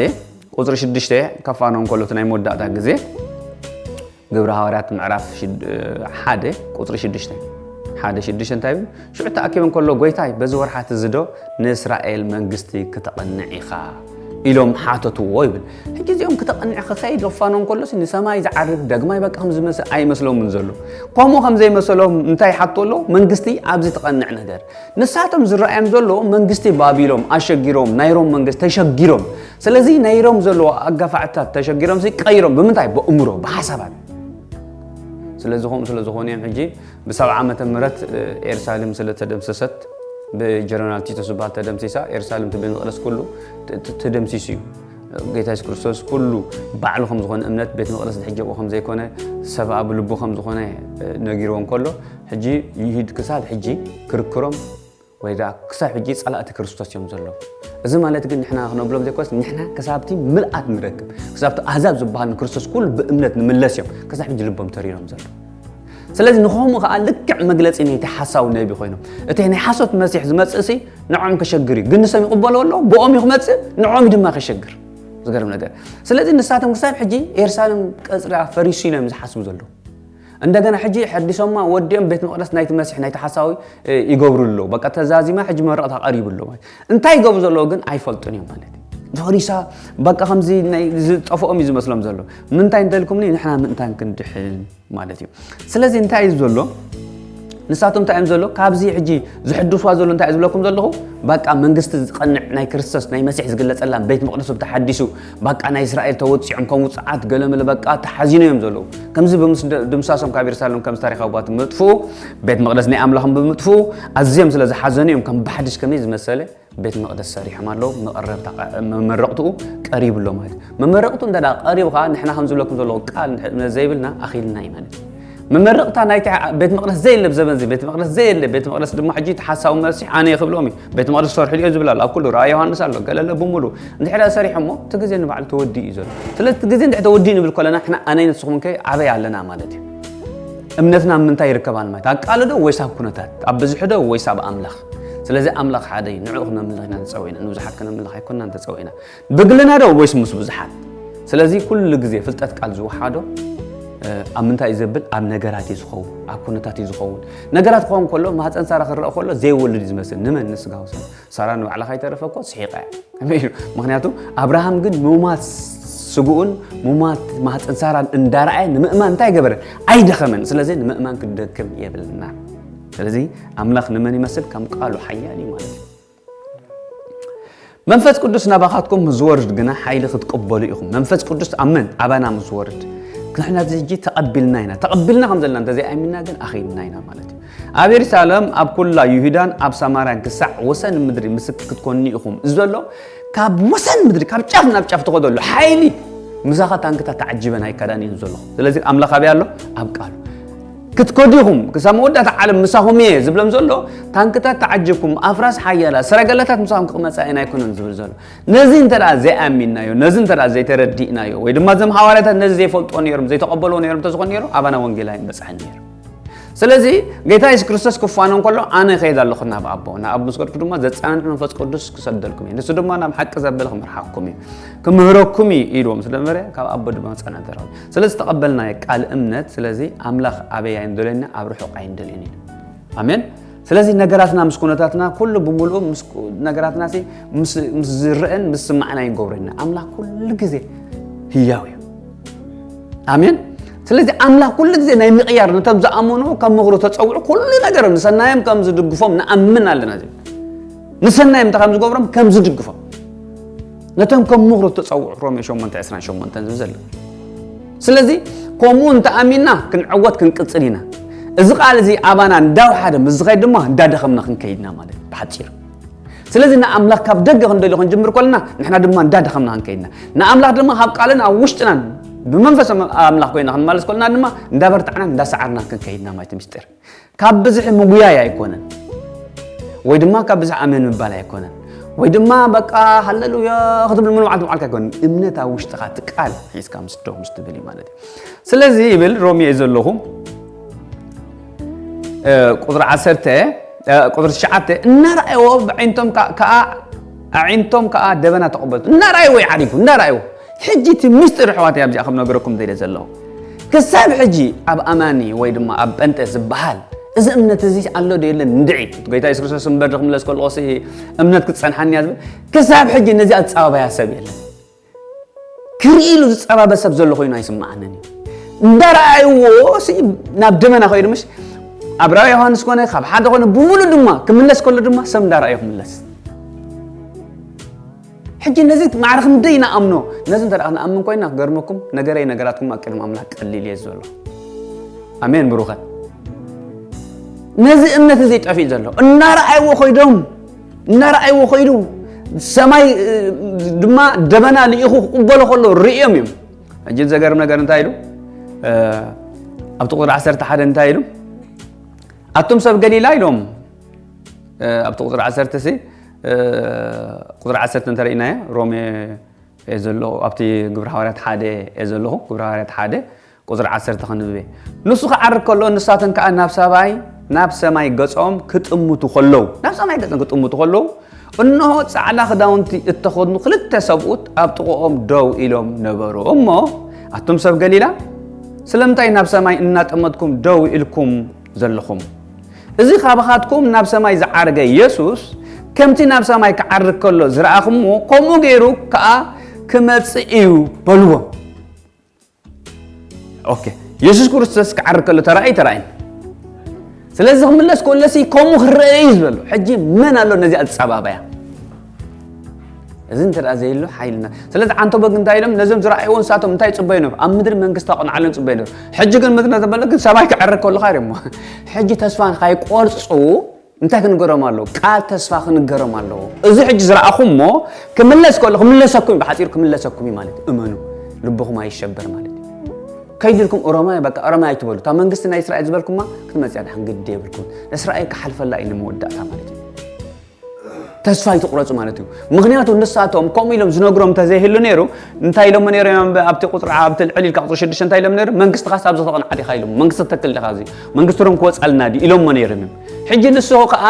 ቁጽሪ ሽዱሽተ ከፋኖ እንከሎ እቲ ናይ መወዳእታ ግዜ ግብረ ሃዋርያት ምዕራፍ ሽድ-፣ ሓደ ቁጽሪ ሽዱሽተ፣ ሓደ ሽዱሽተ እንታይ ይብል? ሽዑ ተኣኪቡ እንከሎ ጎይታይ በዚ ወርሓት እዚ ዶ ንእስራኤል መንግስቲ ክተቐንዕ ኢኻ ኢሎም ሓተትዎ ይብል። ሕጂ እዚኦም ክተቐንዕ ክኸይድ ከፋኖ እንከሎስ ንሰማይ ዝዓርግ ዳግማይ በቃ ከም ዝመጽእ ኣይመስሎምን ዘሎ። ከምኡ ከም ዘይመሰሎም እንታይ ሓቶ ኣሎ? መንግስቲ ኣብዚ ትቐንዕ ነገር ንሳቶም ዝረኣዮም ዘሎ መንግስቲ ባቢሎም ኣሸጊሮም ናይ ሮም መንግስቲ ተሸጊሮም። ስለዚ ናይ ሮም ዘለዎ ኣጋፋዕታት ተሸጊሮም ሲ ቀይሮም ብምንታይ? በእምሮ ብሓሳባት። ስለዚ ከምኡ ስለ ዝኾኑ እዮም ሕጂ ብሰብዓ ዓመተ ምህረት ኤርሳሌም ስለ ተደምሰሰት ብጀነራል ቲቶስ ዝበሃል ተደምሲሳ ኤርሳሌም እቲ ቤት መቅደስ ኩሉ ት-፣ ት-፣ ተደምሲሱ እዩ። ጌታ የሱስ ክርስቶስ ኩሉ ባዕሉ ከም ዝኾነ እምነት ቤት መቅደስ ሕጂ ኣብኡ ከም ዘይኮነ ሰብ ኣብ ልቡ ከም ዝኾነ ነጊርዎ እንከሎ ሕጂ ይሁድ ክሳብ ሕጂ ክርክሮም ወይ ደኣ ክሳብ ሕጂ ጸላእቲ ክርስቶስ እዮም ዘለዉ። እዚ ማለት ግን ንሕና ክነብሎም ዘይኮነስ ንሕና ክሳብቲ ምልኣት ንረክብ ክሳብቲ ኣህዛብ ዝበሃል ንክርስቶስ ኩሉ ብእምነት ንምለስ እዮም ክሳብ ሕጂ ልቦም ተሪሮም ዘለዉ። ስለዚ ንኸምኡ ከዓ ልክዕ መግለጺ ናይቲ ሓሳዊ ነቢ ኮይኖም እቲ ናይ ሓሶት መሲሕ ዝመጽእ ሲ ንዖም ከሸግር እዩ። ግን ንሶም ይቕበሉ ኣለዉ፣ ብኦም እዩ ክመጽእ፣ ንዖም ድማ ከሸግር። ዝገርም ነገር። ስለዚ ንሳቶም ክሳብ ሕጂ ኤርሳሌም ቀጽራ ፈሪሱ ኢሎም ዝሓስቡ ዘለዉ። እንደገና ሕጂ ሕዲሶማ ወዲኦም ቤት መቕደስ ናይቲ መሲሕ ናይቲ ሓሳዊ እ፣ ይገብሩ ኣለዉ። በቃ ተዛዚማ ሕጂ መረቕታ ቀሪቡ ኣሎ ማለት። እንታይ ይገብሩ ዘለዉ ግን ኣይፈልጡን እዮም ማለት እዩ። ፈሪሳ በቃ ከምዚ ናይ ዝጠፍኦም እዩ ዝመስሎም ዘሎ። ምንታይ እንተልኩምኒ ንሕና ምእንታን ክንድሕን ማለት እዩ። ስለዚ እንታይ እዩ ዘሎ? ንሳቶም እንታይ እዮም ዘሎ? ካብዚ ሕጂ ዝሕድስዋ ዘሎ እንታይ እዩ ዝብለኩም ዘለኹ? በቃ መንግስቲ ዝቐንዕ ናይ ክርስቶስ ናይ መሲሕ ዝግለጸላ ቤት መቕደሶም ተሓዲሱ፣ በቃ ናይ እስራኤል ተወጺዖም ከም ውጽዓት ገለመለ በቃ ተሓዚኖ እዮም ዘለዉ። ከምዚ ብምስ-፣ ድምሳሶም ካብ የሩሳሌም ከምዚ ታሪኻዊ ቦታ ምጥፍኡ፣ ቤት መቕደስ ናይ ኣምላኽም ብምጥፍኡ ኣዝዮም ስለ ዝሓዘኑ እዮም ከም ብሓድሽ ከመይ ዝመሰለ ቤት መቕደስ ሰሪሖም ኣለዉ። መቐረብታ ቐ-፣ መመረቕትኡ ቀሪቡ ኣሎ ማለት እዩ። መመረቕቱ እንተ ደኣ ቀሪቡ ኸዓ ንሕና ከም ዝብለኩም ዘለኹ ቃል እንድሕር እምነት ዘይብልና ኣኺልና እዩ ማለት እዩ። መመረቕታ ናይቲ ቤት መቕደስ ዘየለ ብዘበን እዚ ቤት መቕደስ ዘየለ፣ ቤት መቕደስ ድማ ሕጂ እቲ ሓሳዊ መሲሕ ኣነ እየ ክብሎም እዩ። ቤት መቕደስ ክሰርሑ ድዮ ዝብል ኣሎ፣ ኣብ ኩሉ ራእይ ዮሃንስ ኣሎ፣ ገለ ኣሎ ብምሉእ። እንድሕር ደኣ ሰሪሖሞ እቲ ግዜ ንባዕሉ ተወዲኡ እዩ ዘሎ። ስለዚ እቲ ግዜ እንድሕር ተወዲኡ ንብል ከለና ንሕና ኣነይ ንስኹም ከ ኣበይ ኣለና ማለት እዩ? እምነትና ኣብ ምንታይ ይርከባል ማለት ኣብ ቃል ዶ ወይስ ኣብ ኩነታት? ኣብ ብዝሒ ዶ ወይስ ኣብ ኣምላኽ? ስለዚ ኣምላኽ ሓደ እዩ። ንዕኡ ክነምልኽ ኢና ተጸዊዕና። ንብዙሓት ክነምልኽ ኣይኮንናን ተጸዊዕና። ብግልና ዶ ወይስ ምስ ብዙሓት? ስለዚ ኩሉ ግዜ ፍልጠት ቃል ዝወሓዶ፣ እ፣ ኣብ ምንታይ እዩ ዘብል? ኣብ ነገራት እዩ ዝኸውን፣ ኣብ ኩነታት እዩ ዝኸውን። ነገራት ክኸውን ከሎ ማህፀን ሳራ ክረአ ከሎ ዘይወልድ እዩ ዝመስል። ንመን? ንስጋ ወሰን። ሳራ ንባዕላ ከይተረፈ እኮ ስሒቓ እያ። ከመይ ኢሉ? ምኽንያቱ ኣብርሃም ግን ሙማት ስግኡን ሙማት ማህፀን ሳራን እንዳረኣየ ንምእማን እንታይ ገበረ? ኣይደኸመን። ስለዚ ንምእማን ክንደክም የብልና። ስለዚ ኣምላኽ ንመን ይመስል? ከም ቃሉ ሓያል እዩ ማለት እዩ። መንፈስ ቅዱስ ናባኻትኩም ምስ ዝወርድ ግና ሓይሊ ክትቅበሉ ኢኹም። መንፈስ ቅዱስ ኣብ መን? ኣባና ምስ ዝወርድ። ንሕና እዚ ሕጂ ተቐቢልና ኢና። ተቐቢልና ከም ዘለና እንተዘይኣሚንና ግን ኣኺልና ኢና ማለት እዩ። ኣብ የሩሳሌም፣ ኣብ ኩላ ይሁዳን ኣብ ሰማርያን ክሳዕ ወሰን ምድሪ ምስክር ክትኮኑኒ ኢኹም። እዚ ዘሎ ካብ ወሰን ምድሪ፣ ካብ ጫፍ ናብ ጫፍ ትኸደሉ ሓይሊ ምሳኻ ታንክታት ተዓጂበን ኣይካዳን እዩ ዘሎ። ስለዚ ኣምላኽ ኣበይ ኣሎ? ኣብ ቃሉ። ክትከዱ ኢኹም፣ ክሳብ መወዳእታ ዓለም ምሳኹም እየ ዝብሎም ዘሎ፣ ታንክታት ተዓጂብኩም፣ ኣፍራስ ሓያላት፣ ሰረገላታት ምሳኹም ክመጻ እየን ኣይኮነን ዝብል ዘሎ። ነዚ እንተ ደኣ ዘይኣሚንናዮ፣ ነዚ እንተ ደኣ ዘይተረዲእናዮ፣ ወይ ድማ እዞም ሃዋርያታት ነዚ ዘይፈልጥዎ ነይሮም፣ ዘይተቐበልዎ ነይሮም እንተዝኾኑ ነይሩ፣ ኣባና ወንጌል ኣይምበጽሐን ነይሩ። ስለዚ ጌታ የሱስ ክርስቶስ ክፋኖ እንከሎ፣ ኣነ እኸይድ ኣለኹ ናብ ኣቦ፣ ናብ ኣቦ ምስ ከድኩ ድማ ዘጸናንዕ መንፈስ ቅዱስ ክሰደልኩም እዩ። ንሱ ድማ ናብ ሓቂ ዘበለ ክመርሓኩም እዩ፣ ክምህረኩም እዩ ኢልዎም ስለ ነበረ፣ ካብ ኣቦ ድማ ጸንዐ ተረኸቡ። ስለዚ ተቐበልናዮ ቃል እምነት፣ ስለዚ ኣምላኽ ኣበይ ኣይንደልየና፣ ኣብ ርሑቕ ኣይንደልየን እዩ። ኣሜን። ስለዚ ነገራትና ምስ ኩነታትና ኩሉ ብምሉኡ ምስ ኩ-፣ ነገራትና ሲ ምስ፣ ምስ ዝረአን ምስ ዝስማዕን ኣይንገብሮ ኢና። ኣምላኽ ኩሉ ግዜ ህያው እዩ። ኣሜን። ስለዚ ኣምላኽ ኩሉ ግዜ ናይ ምቕያር ነቶም ዝኣመኑ ከም ምኽሩ ተጸውዑ ኩሉ ነገር ንሰናዮም ከም ዝድግፎም ንኣምን ኣለና ዝብል። ንሰናዮም እንታይ ከም ዝገብሮም ከም ዝድግፎም። ነቶም ከም ምኽሩ ተጸውዑ ሮሜ ሸሞንተ ዕስራን ሸሞንተን ዝብል ዘሎ። ስለዚ ከምኡ እንተኣሚንና ክንዕወት ክንቅጽል ኢና። እዚ ቃል እዚ ኣባና እንዳውሓደ ምስ ዝኸይድ ድማ እንዳደኸምና ክንከይድና ማለት እዩ ብሓጺሩ። ስለዚ ንኣምላኽ ካብ ደገ ክንደልዮ ክንጅምር ከለና ንሕና ድማ እንዳደኸምና ክንከይድና። ንኣምላኽ ድማ ካብ ቃልን ኣብ ውሽጥናን ብመንፈስ ኣምላኽ ኮይና ክንማለስ ከለና ድማ እንዳበርታዕናን እንዳሰዓርናን ክንከይድና ማለት እዩ ምስጢር። ካብ ብዝሒ ምጉያይ ኣይኮነን። ወይ ድማ ካብ ብዛዕ ኣሜን ምባል ኣይኮነን። ወይ ድማ በቃ ሃሌሉያ ክትብል ሙሉ መዓልቲ መዓልካ ኣይኮነን። እምነት ኣብ ውሽጥኻ፣ እቲ ቃል ሒዝካ ምስ ደው ምስ ትብል እዩ ማለት እዩ። ስለዚ ይብል ሮሜ እየ ዘለኹ፣ እ፣ ቁጽሪ ዓሰርተ፣ እ፣ ቁጽሪ ትሽዓተ፣ እናረኣይዎ ብዓይንቶም ከ-፣ ከኣ፣ ኣዒንቶም ከኣ ደበና ተቐበልቱ። እናረኣይዎ ይዓሪፉ፣ እናረኣይዎ። ሕጂ እቲ ምስጢር ኣሕዋተይ ኣብዚኣ ከም ነገረኩም ደልየ ዘለኹ። ክሳብ ሕጂ ኣብ ኣማኒ ወይ ድማ ኣብ ጴንጤ ዝበሃል እዚ እምነት እዚ ኣሎ ዶ የለን እንድዒ። ጎይታ የሱስ ክርስቶስ እምበር ክምለስ ከለኹ ሲ እምነት ክትጸንሓኒ እያ ዝብል። ክሳብ ሕጂ ነዚኣ ዝጸባበያ ሰብ የለን። ክርኢ ኢሉ ዝጸባበ ሰብ ዘሎ ኮይኑ ኣይስምዓንን እዩ። እንዳረኣይዎ ሲ ናብ ደመና ከይዱ ምሽ ኣብ ራእይ ዮሃንስ ኮነ ካብ ሓደ ኮነ ብምሉእ ድማ ክምለስ ከሎ ድማ ሰብ እንዳረኣዮ ክምለስ። ሕጂ ነዚ ማዕረ ክንደይ ንኣምኖ? ነዚ እንተ ደኣ ክንኣምን ኮይና ክገርመኩም ነገረይ ነገራትኩም ኣብ ቅድሚ ኣምላኽ ቀሊል እየ ዘሎ። ኣሜን ብሩኻት። ነዚ እምነት እዚ ጠፊኡ ዘሎ እናረኣይዎ ኮይዶም፣ እናረኣይዎ ኮይዱ ሰማይ፣ እ፣ ድማ ደበና ልኢኹ ክቕበሎ ከሎ ርእዮም እዮም። ሕጂ ዘገርም ነገር እንታይ ኢሉ? እ፣ ኣብቲ ቁጽሪ ዓሰርተ ሓደ እንታይ ኢሉ? ኣቱም ሰብ ገሊላ ኢሎም፣ እ፣ ኣብቲ ቁጽሪ ዓሰርተ ሲ፣ እ፣ ቁጽሪ ዓሰርተ እንተርኢናዮ፣ ሮሜ እየ ዘለኹ፣ ኣብቲ ግብሪ ሃዋርያት ሓደ እየ ዘለኹ፣ ግብሪ ሃዋርያት ሓደ ቁጽሪ ዓሰርተ ከንብብ እየ። ንሱ ክዓርግ ከሎ፣ ንሳተን ከኣ ናብ ሰማይ፣ ናብ ሰማይ ገጾም ክጥምቱ ከለዉ፣ ናብ ሰማይ ገጾም ክጥምቱ ከለዉ፣ እንሆ ጻዕዳ ክዳውንቲ እተኸድኑ ክልተ ሰብኡት ኣብ ጥቕኦም ደው ኢሎም ነበሩ። እሞ ኣቱም ሰብ ገሊላ፣ ስለምንታይ ናብ ሰማይ እናጠመትኩም ደው ኢልኩም ዘለኹም? እዚ ካባኻትኩም ናብ ሰማይ ዝዓረገ ኢየሱስ፣ ከምቲ ናብ ሰማይ ክዓርግ ከሎ ዝረኣኹምዎ፣ ከምኡ ገይሩ ከኣ ክመጽእ እዩ በልዎም። ኦኬ፣ የሱስ ክርስቶስ ክዓርግ ከሎ ተራእዩ፣ ተራእዩ። ስለዚ ክምለስ ከሎሲ ከምኡ ክረአ እዩ ዝበሎ። ሕጂ መን ኣሎ ነዚኣ ዝጸባበያ? እዚ እንተ ደኣ ዘይህሉ ሓይልና። ስለዚ ዓንቶ በግ እንታይ ኢሎም? ነዞም ዝረኣይዎ ንሳቶም እንታይ ይጽበዩ ነይሩ? ኣብ ምድሪ መንግስቲ ኣቕንዓሎም ይጽበዩ ነይሩ። ሕጂ ግን ምድሪ ተበለ ግን ሰማይ ክዕርግ ከሎ ኻሪሞ። ሕጂ ተስፋ ንኻይቆርጹ እንታይ ክንገሮም ኣለዎ? ቃል ተስፋ ክንገሮም ኣለዎ። እዚ ሕጂ ዝረኣኹም እሞ ክምለስ ከሎ ክምለሰኩም እዩ፣ ብሓጺሩ ክምለሰኩም እዩ ማለት እዩ። እመኑ፣ ልብኹም ኣይሸበር ማለት እዩ። ከይድልኩም ኦሮማይ፣ በቃ ኦሮማይ ኣይትበሉ። እታ መንግስቲ ናይ እስራኤል ዝበልኩማ ክትመጽያ ድሓን ግዲ የብልኩም። እስራኤል ክሓልፈላ እዩ ንመወዳእታ ማለት እዩ። ተስፋ ኣይትቑረጹ ማለት እዩ። ምኽንያቱ ንሳቶም ከምኡ ኢሎም ዝነግሮም እንተዘይህሉ ነይሩ፣ እንታይ ኢሎሞ ነይሮም? ኣብቲ ቁጽሪ፣ ኣብቲ ልዕል ኢልካ ቁጽሪ ሽዱሽተ እንታይ ኢሎም ነይሩ? መንግስትኻስ ኣብዚ ተቐንዓ ዲኻ ኢሎም፣ መንግስቲ ትተክል ዲኻ፣ እዚ መንግስቲ ሮም ክወጻልና ድዩ ኢሎሞ ነይሮም እዮም። ሕጂ ንሱ ከኣ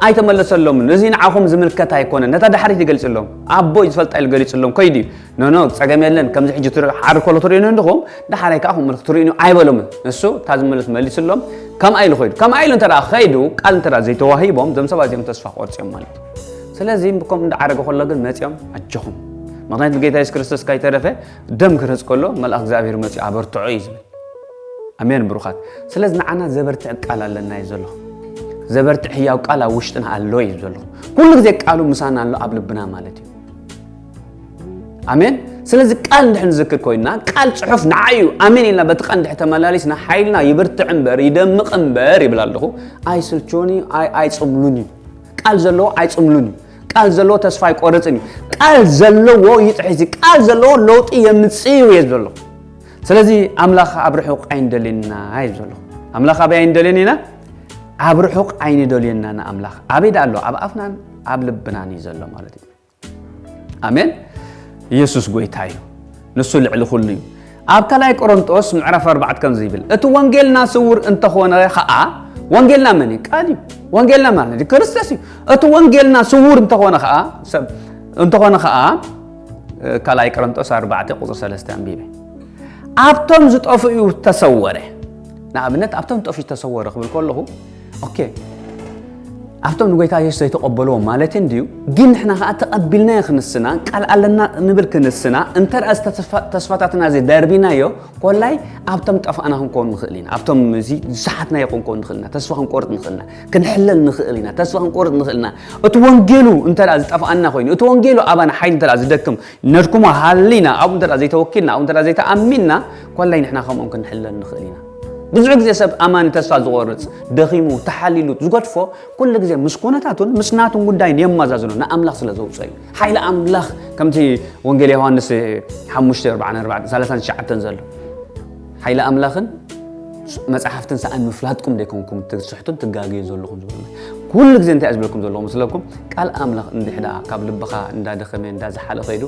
ኣይተመለሰሎምን። እዚ ንዓኹም ዝምልከት ኣይኮነን። ነታ ዳሕሪት ይገልጽሎም። ኣቦይ ዝፈልጣ ኢሉ ገሊጽሎም ከይዱ እዩ። ኖ፣ ኖ፣ ጸገም የለን። ከምዚ ሕጂ ትር-፣ ሓር ከሎ ትርእዩኒ እንዲኹም፣ ዳሕራይ ከኣ ከምኡ ክትርእዩኒ ኣይበሎምን። ንሱ እታ ዝመለስ መሊስሎም፣ ከምኣ ኢሉ ኸይዱ። ከምኣ ኢሉ እንተ ደኣ ኸይዱ፣ ቃል እንተ ደኣ ዘይተዋሂቦም፣ እዞም ሰባት እዚኦም ተስፋ ክቆርጹ እዮም ማለት እዩ። ስለዚ፣ ከምኡ እንዳዓረገ ከሎ ግን መጺኦም፣ ኣጆኹም። ምኽንያቱ ጌታ የሱስ ክርስቶስ ካይተረፈ፣ ደም ክረጽ ከሎ፣ መልኣኽ እግዚኣብሔር መጺኡ ኣበርትዖ እዩ ዝብል። ኣሜን ብሩኻት። ስለዚ ንዓና ዘበርትዕ ቃል ኣለና እዩ ዘሎ። ዘበርትዕ ህያው ቃል ኣብ ውሽጥና ኣሎ እዩ ዘሎ። ኩሉ ግዜ ቃሉ ምሳና ኣሎ ኣብ ልብና ማለት እዩ። ኣሜን። ስለዚ ቃል እንድሕር ንዝክር ኮይንና ቃል ጽሑፍ ንዓ እዩ። ኣሜን ኢልና በቲ ቃል እንድሕር ተመላሊስና ሓይልና ይብርትዕ እምበር ይደምቕ እምበር ይብል ኣለኹ። ኣይስልችውን እዩ፣ ኣይ-፣ ኣይጽምሉን እዩ። ቃል ዘለዎ ኣይጽምሉን እዩ። ቃል ዘለዎ ተስፋ ኣይቆርጽን እዩ። ቃል ዘለዎ ይጥሕስ እዩ። ቃል ዘለዎ ለውጢ የምጽእ እዩ እየ ዘሎ። ስለዚ ኣምላኽ ኣብ ርሑቕ ኣይንደልየና እዩ ዘሎ። ኣምላኽ ኣበይ ኣይንደልየን ኢና? ኣብ ርሑቕ ኣይንደልየና ንኣምላኽ። ኣበይ ደኣ ኣሎ? ኣብ ኣፍናን ኣብ ልብናን እዩ ዘሎ ማለት እዩ። ኣሜን። ኢየሱስ ጎይታ እዩ። ንሱ ልዕሊ ኩሉ እዩ። ኣብ ካልኣይ ቆሮንጦስ ምዕራፍ ኣርባዕተ ከምዚ ይብል፣ "እቲ ወንጌልና ስውር እንተኾነ ኸኣ"፣ ወንጌልና መን እዩ? ቃል እዩ። ወንጌልና ማለት እዩ ክርስቶስ እዩ። "እቲ ወንጌልና ስውር እንተኾነ ኸኣ"፣ ሰብ፣ "እንተኾነ ኸኣ"፣ ካልኣይ ቆሮንጦስ ኣርባዕተ ቁጽሪ ሰለስተ ኣንቢበ። "ኣብቶም ዝጠፍኡ ተሰወረ።" ንኣብነት፣ "ኣብቶም ዝጠፍኡ ተሰወረ" ክብል ከለኹ፣ ኦኬ፣ ኣብቶም ንጎይታ የሱስ ዘይተቐበልዎ ማለት እንድዩ፣ ግን ንሕና ኸኣ ተቐቢልናዮ ክንስና፣ ቃል ኣለና ንብል ክንስና፣ እንተ ደኣ እዚ ተስፋ-፣ ተስፋታትና እዚ ደርቢናዮ፣ ኮላይ ኣብቶም ጠፋእና ክንከውን ንኽእል ኢና። ኣብቶም እዚ ዝሰሓትናዮ ክንከውን ንኽእል ኢና። ተስፋ ክንቆርጥ ንኽእል ኢና። ክንሕለል ንኽእል ኢና። ተስፋ ክንቆርጥ ንኽእል ኢና። እቲ ወንጌሉ እንተ ደኣ ዝጠፍኣና ኮይኑ፣ እቲ ወንጌሉ ኣባና ሓይሊ እንተ ደኣ ዝደክም፣ ነድክሞ ሃሊና፣ ኣብኡ እንተ ደኣ ዘይተወኪልና፣ ኣብኡ እንተ ደኣ ዘይተኣሚንና፣ ኮላይ ንሕና ከምኦም ክንሕለል ንኽእል ኢና። ብዙሕ ግዜ ሰብ ኣማኒ ተስፋ ዝቖርጽ፣ ደኺሙ፣ ተሓሊሉ ዝገድፎ፣ ኩሉ ግዜ ምስ ኩነታቱን ምስ ናቱን ጉዳይን የመዛዝኖ፣ ንኣምላኽ ስለ ዘውጽኦ እዩ። ሓይሊ ኣምላኽ ከምቲ ወንጌል ዮሃንስ ሓሙሽተ ኣርባዓን ኣርባዕተን፣ ሰላሳን ትሽዓተን ዘሎ፣ ሓይሊ ኣምላኽን መጻሕፍትን ሰኣን ምፍላጥኩም ደይኮንኩም ትስሕቱን ትጋገዩ ዘለኹም ዝበለና። ኩሉ ግዜ እንታይ ዝብለኩም ዘለኹ መስለኩም? ቃል ኣምላኽ እንድሕዳ ካብ ልብኻ እንዳደኸመ እንዳዝሓለ ኸይዱ፣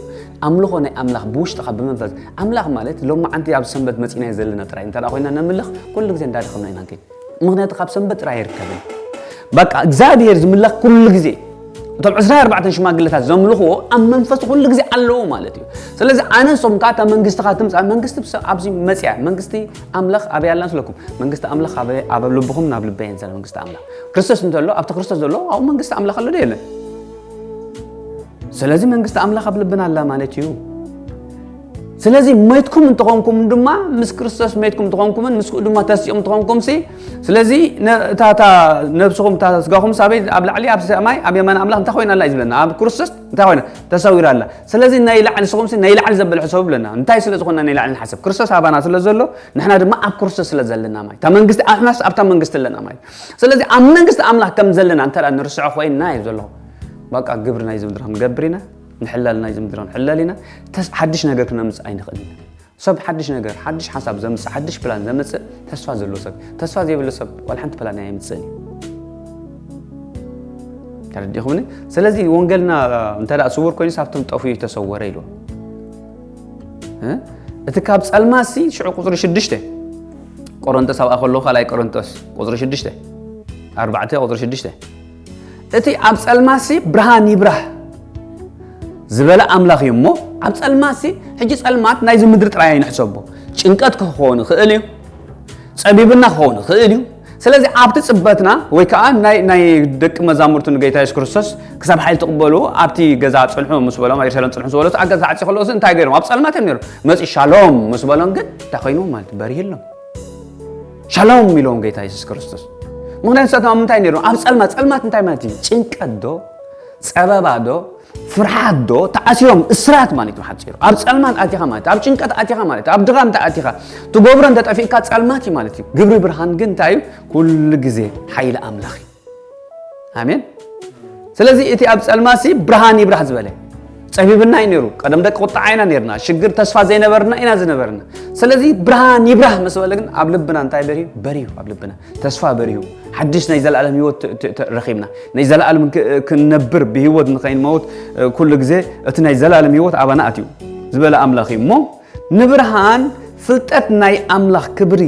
ኣምልኾ ናይ ኣምላኽ ብውሽጥኻ ብመንፈስ ኣምላኽ ማለት ሎማዓንቲ ኣብ ሰንበት መጺናዮ ዘለና ጥራይ እንተ ደኣ ኮይና ነምልኽ፣ ኩሉ ግዜ እንዳደኸምና ኢና ንከይድ። ምኽንያቱ ካብ ሰንበት ጥራይ ኣይርከብን። በቃ እግዚኣብሔር ዝምለኽ ኩሉ ግዜ፣ እቶም ዕስራ ኣርባዕተ ሽማግለታት ዘምልኽዎ ኣብ መንፈስ ኩሉ ግዜ ኣለዎ ማለት እዩ። ስለዚ ኣነ ንሶም ከዓ እታ መንግስቲ ካ ትምፃእ መንግስቲ ብሰ ኣብዚ መፅያ መንግስቲ ኣምላኽ ኣበይ ኣላ ስለኩም? መንግስቲ ኣምላኽ ኣበይ? ኣብ ልብኹም ናብ ልበይ እንዘለ መንግስቲ ኣምላኽ ክርስቶስ እንተሎ ኣብቲ ክርስቶስ ዘሎ ኣብኡ መንግስቲ ኣምላኽ ኣሎ ዶ የለን? ስለዚ መንግስቲ ኣምላኽ ኣብ ልብና ኣላ ማለት እዩ። ስለዚ መይትኩም እንተኾንኩም ድማ ምስ ክርስቶስ መይትኩም እንተኾንኩምን ምስኡ ድማ ተሲኦም እንተኾንኩም ሲ ስለዚ እታ ነብስኹም እታ ስጋኹም ሳበይ ኣብ ላዕሊ ኣብ ሰማይ ኣብ የማን ኣምላኽ እንታይ ኮይና ኣላ እዩ ዝብለና ኣብ ክርስቶስ እንታይ ኮይና ተሰዊራ ኣላ። ስለዚ ናይ ላዕሊ ንስኹም ሲ ናይ ላዕሊ ዘበለ ሕሰቡ ብለና እንታይ ስለ ዝኾንና ናይ ላዕሊ ንሓሰብ ክርስቶስ ኣባና ስለ ዘሎ ንሕና ድማ ኣብ ክርስቶስ ስለ ዘለና ማለት እታ መንግስቲ ኣሕናስ ኣብታ መንግስቲ ኣለና ማለት ስለዚ ኣብ መንግስቲ ኣምላኽ ከም ዘለና እንተ ንርስዖ ኮይንና እዩ ዘለኹ በቃ ግብሪ ናይዚ ምድሪ ክንገብር ኢና ንሕለል ናይዚ ምድሪ ክንሕለል ኢና ሓድሽ ነገር ክነምፅእ ኣይንኽእል ኢና ሰብ ሓድሽ ነገር ሓድሽ ሓሳብ ዘምፅእ ሓድሽ ፕላን ዘምፅእ ተስፋ ዘለዎ ሰብ ተስፋ ዘይብሉ ሰብ ዋላ ሓንቲ ፕላን ኣየምፅእን እዩ ተረዲኹምኒ ስለዚ ወንጌልና እንተ ስውር ኮይኑ ሳብቶም ጠፉ እዩ ተሰወረ ኢሉ እቲ ካብ ፀልማሲ ሽዑ ቁፅሪ ሽዱሽተ ቆሮንቶስ ኣብኣ ከለዉ ካልኣይ ቆሮንቶስ ቁፅሪ ሽዱሽተ ኣርባዕተ ቁፅሪ ሽዱሽተ እቲ ኣብ ጸልማሲ ብርሃን ይብራህ ዝበለ ኣምላኽ እዩ እሞ ኣብ ጸልማሲ ሕጂ ጸልማት ናይዚ ምድሪ ጥራይ ኣይንሕሰቦ ጭንቀት ክኸውን ይኽእል እዩ ጸቢብና ክኸውን ይኽእል እዩ ስለዚ ኣብቲ ጽበትና ወይ ከዓ ናይ ናይ ደቂ መዛሙርቱ ንጌታ የሱስ ክርስቶስ ክሳብ ሓይሊ ትቕበሉ ኣብቲ ገዛ ጽንሑ ምስ በሎም ኣብ የሩሳሌም ጽንሑ ዝበሎ ኣብ ገዛ ዓጽዩ ከለዎስ እንታይ ገይሮም ኣብ ጸልማት እዮም ነይሮም መጺ ሻሎም ምስ በሎም ግን እንታይ ኮይንዎም ማለት በሪህሎም ሻሎም ኢሎም ጌታ የሱስ ክርስቶስ ምክንያቱ ንሳቶም ኣብ ምንታይ ነይሮም ኣብ ጸልማት ጸልማት እንታይ ማለት እዩ ጭንቀት ዶ ጸበባ ዶ ፍርሓት ዶ ተኣሲሮም እስራት ማለት እዩ ሓፂሩ ኣብ ጸልማት ኣቲኻ ማለት ኣብ ጭንቀት ኣቲኻ ማለት ኣብ ድኻም ኣቲኻ ትገብሮ እንተጠፊእካ ጸልማት እዩ ማለት እዩ ግብሪ ብርሃን ግን እንታይ እዩ ኩሉ ግዜ ሓይሊ ኣምላኽ እዩ ኣሜን ስለዚ እቲ ኣብ ጸልማሲ ብርሃን ይብራህ ዝበለ ጸቢብና እዩ ነይሩ ቀደም ደቂ ቁጣዓ ኢና ነርና ሽግር ተስፋ ዘይነበርና ኢና ዝነበርና ስለዚ ብርሃን ይብራህ ምስ በለ ግን ኣብ ልብና እንታይ በርዩ በርዩ ኣብ ልብና ተስፋ በርዩ ሓድሽ ናይ ዘለኣለም ህይወት ረኺብና ናይ ዘለኣለም ክንነብር ብህይወት ንኸይንመውት ኩሉ ግዜ እቲ ናይ ዘለኣለም ህይወት ኣባና ኣትዩ ዝበለ ኣምላኽ እዩ እሞ ንብርሃን ፍልጠት ናይ ኣምላኽ ክብሪ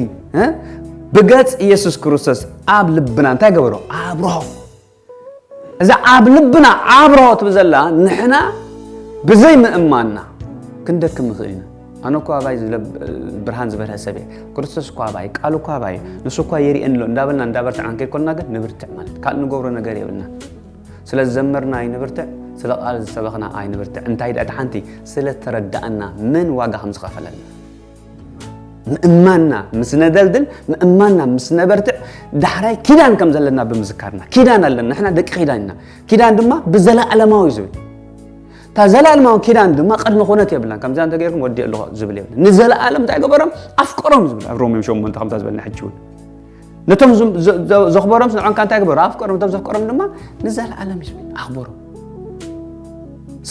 ብገጽ ኢየሱስ ክርስቶስ ኣብ ልብና እንታይ ገበሮ ኣብርሆ እዛ ኣብ ልብና ኣብርሆ ትብል ዘላ ንሕና ብዘይ ምእማንና ክንደክም ንኽእል ኢና ኣነ እኮ ኣባይ ብርሃን ዝበርሀ ሰብ እየ ክርስቶስ እኮ ኣባይ ቃል እኮ ኣባይ ንሱ እኳ የርእየኒ ኣሎ እንዳበልና እንዳበርትዕና ከይኮንና ግን ንብርትዕ ማለት ካልእ ንገብሮ ነገር የብልና ስለ ዝዘመርና ኣይንብርትዕ ስለ ቃል ዝሰበኽና ኣይንብርትዕ እንታይ ድኣ ሓንቲ ስለ ተረዳእና መን ዋጋ ከም ዝኸፈለልና ምእማንና ምስ ነደልድል ምእማንና ምስ ነበርትዕ ዳሕራይ ኪዳን ከም ዘለና ብምዝካርና ኪዳን ኣለና ንሕና ደቂ ኪዳን ኢና ኪዳን ድማ ብዘለኣለማዊ ዝብል እታ ዘላለማዊ ኪዳን ድማ ቅድሚ ኩነት የብላን ከምዚኣ እንተገይርኩም ወዲእ ኣለኹ ዝብል የብለን ንዘለኣለም እንታይ ገበሮም ኣፍቀሮም ዝብል ኣብ ሮሜ ሸሞንተ ከምዛ ዝበልና ሕጂ እውን ነቶም ዘኽበሮም ንዖንካ እንታይ ግበሩ ኣፍቀሮም ነቶም ዘፍቀሮም ድማ ንዘለኣለም እዩ ዝብል ኣኽበሮም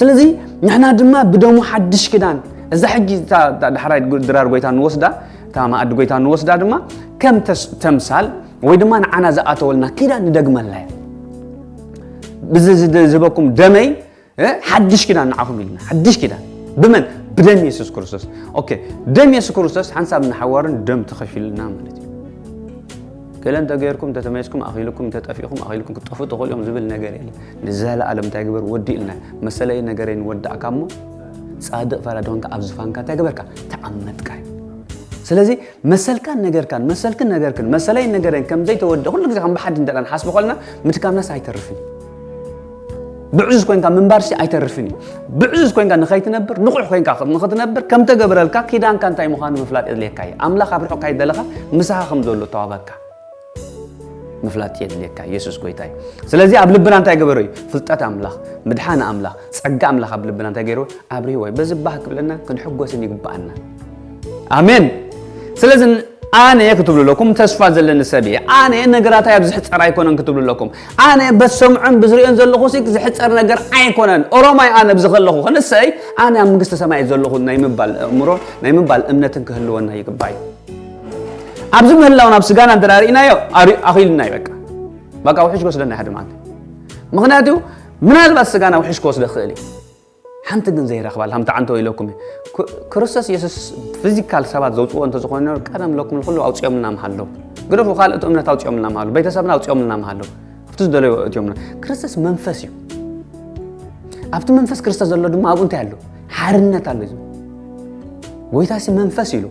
ስለዚ ንሕና ድማ ብደሙ ሓድሽ ክዳን እዛ ሕጂ ዳሕራይ ድራር ጎይታ ንወስዳ እታ መኣዲ ጎይታ ንወስዳ ድማ ከም ተምሳል ወይ ድማ ንዓና ዝኣተወልና ኪዳን ንደግመላ እያ ብዚ ዝህበኩም ደመይ ሓድሽ ኪዳን ንዓኹም ኢልና ሓድሽ ኪዳን ብመን ብደም የሱስ ክርስቶስ ኦኬ ደም የሱስ ክርስቶስ ሓንሳብ ንሓዋርን ደም ተኸፊልና ማለት እዩ ገለ እንተገይርኩም እንተተመይዝኩም ኣኺልኩም እንተጠፊእኩም ኣኺልኩም ክትጠፉ ትኽእሉ እዮም ዝብል ነገር የለ ንዘለኣለም እንታይ ግበር ወዲእልና መሰለይ ነገረይ ንወዳእካ እሞ ጻድቕ ፈራዲ ኾንካ ኣብ ዝፋንካ እንታይ ግበርካ ተዓመጥካ እዩ ስለዚ መሰልካን ነገርካን መሰልክን ነገርክን መሰለይን ነገረይን ከም ዘይተወድእ ኩሉ ግዜ ከም ብሓዲ እንተ ንሓስብ ኮልና ምትካምናስ ኣይተርፍን እዩ ብዕዙዝ ኮንካ ምንባርሲ ኣይተርፍን እዩ ብዕዙዝ ኮንካ ንኸይትነብር ንቑሕ ኮንካ ንኽትነብር ከም ተገብረልካ ኪዳንካ እንታይ ምዃኑ ምፍላጥ የድልየካ እዩ ኣምላኽ ኣብ ርሑቕ ካይደለኻ ምሳኻ ከም ዘሎ ተዋበካ ምፍላጥ የድልየካ የሱስ ጎይታ እዩ ስለዚ ኣብ ልብና እንታይ ገበረ እዩ ፍልጠት ኣምላኽ ምድሓን ኣምላኽ ጸጋ ኣምላኽ ኣብ ልብና እንታይ ገይርዎ ኣብርህዎ እዩ በዚ ባህ ክብለና ክንሕጎስን ይግብኣና ኣሜን ስለዚ ኣነ ክትብሉ ኣለኩም ተስፋ ዘለኒ ሰብ እየ ኣነ ነገራታይ ኣብ ዝሕፀር ኣይኮነን ክትብሉ ኣለኩም ኣነ በሰምዖን ብዝሪኦን ዘለኹ ሲ ዝሕፀር ነገር ኣይኮነን ኦሮማይ ኣነ ብዚ ከለኹ ክንሰይ ኣነ ኣብ መንግስቲ ሰማይ ዘለኹ ናይ ምባል እምሮ ናይ ምባል እምነትን ክህልወና ይግባእ ኣብዚ ምህላው ናብ ስጋና እንተ ርኢናዮ ኣኺልና እዩ በቃ በቃ ውሕጅ ክወስደና ሓደ ማለት። ምኽንያቱ ምናልባት ስጋና ውሕጅ ክወስደ ክእል እዩ። ሓንቲ ግን ዘይረኽባል ሃምታ ዓንቶ ኢለኩም እየ። ክርስቶስ የሱስ ፊዚካል ሰባት ዘውፅዎ እንተዝኾነ ቀደም ለኩም ኩሉ ኣውፅኦምልና ምሃለዉ። ግደፉ ካልኦት እምነት ኣውፅኦምልና ምሃሉ፣ ቤተሰብና ኣውፅኦምልና ምሃለዉ። ኣብቲ ዝደለዩ እትዮምና። ክርስቶስ መንፈስ እዩ። ኣብቲ መንፈስ ክርስቶስ ዘሎ ድማ ኣብኡ እንታይ ኣሎ? ሓርነት ኣሎ እዩ። ጎይታሲ መንፈስ ኢሉ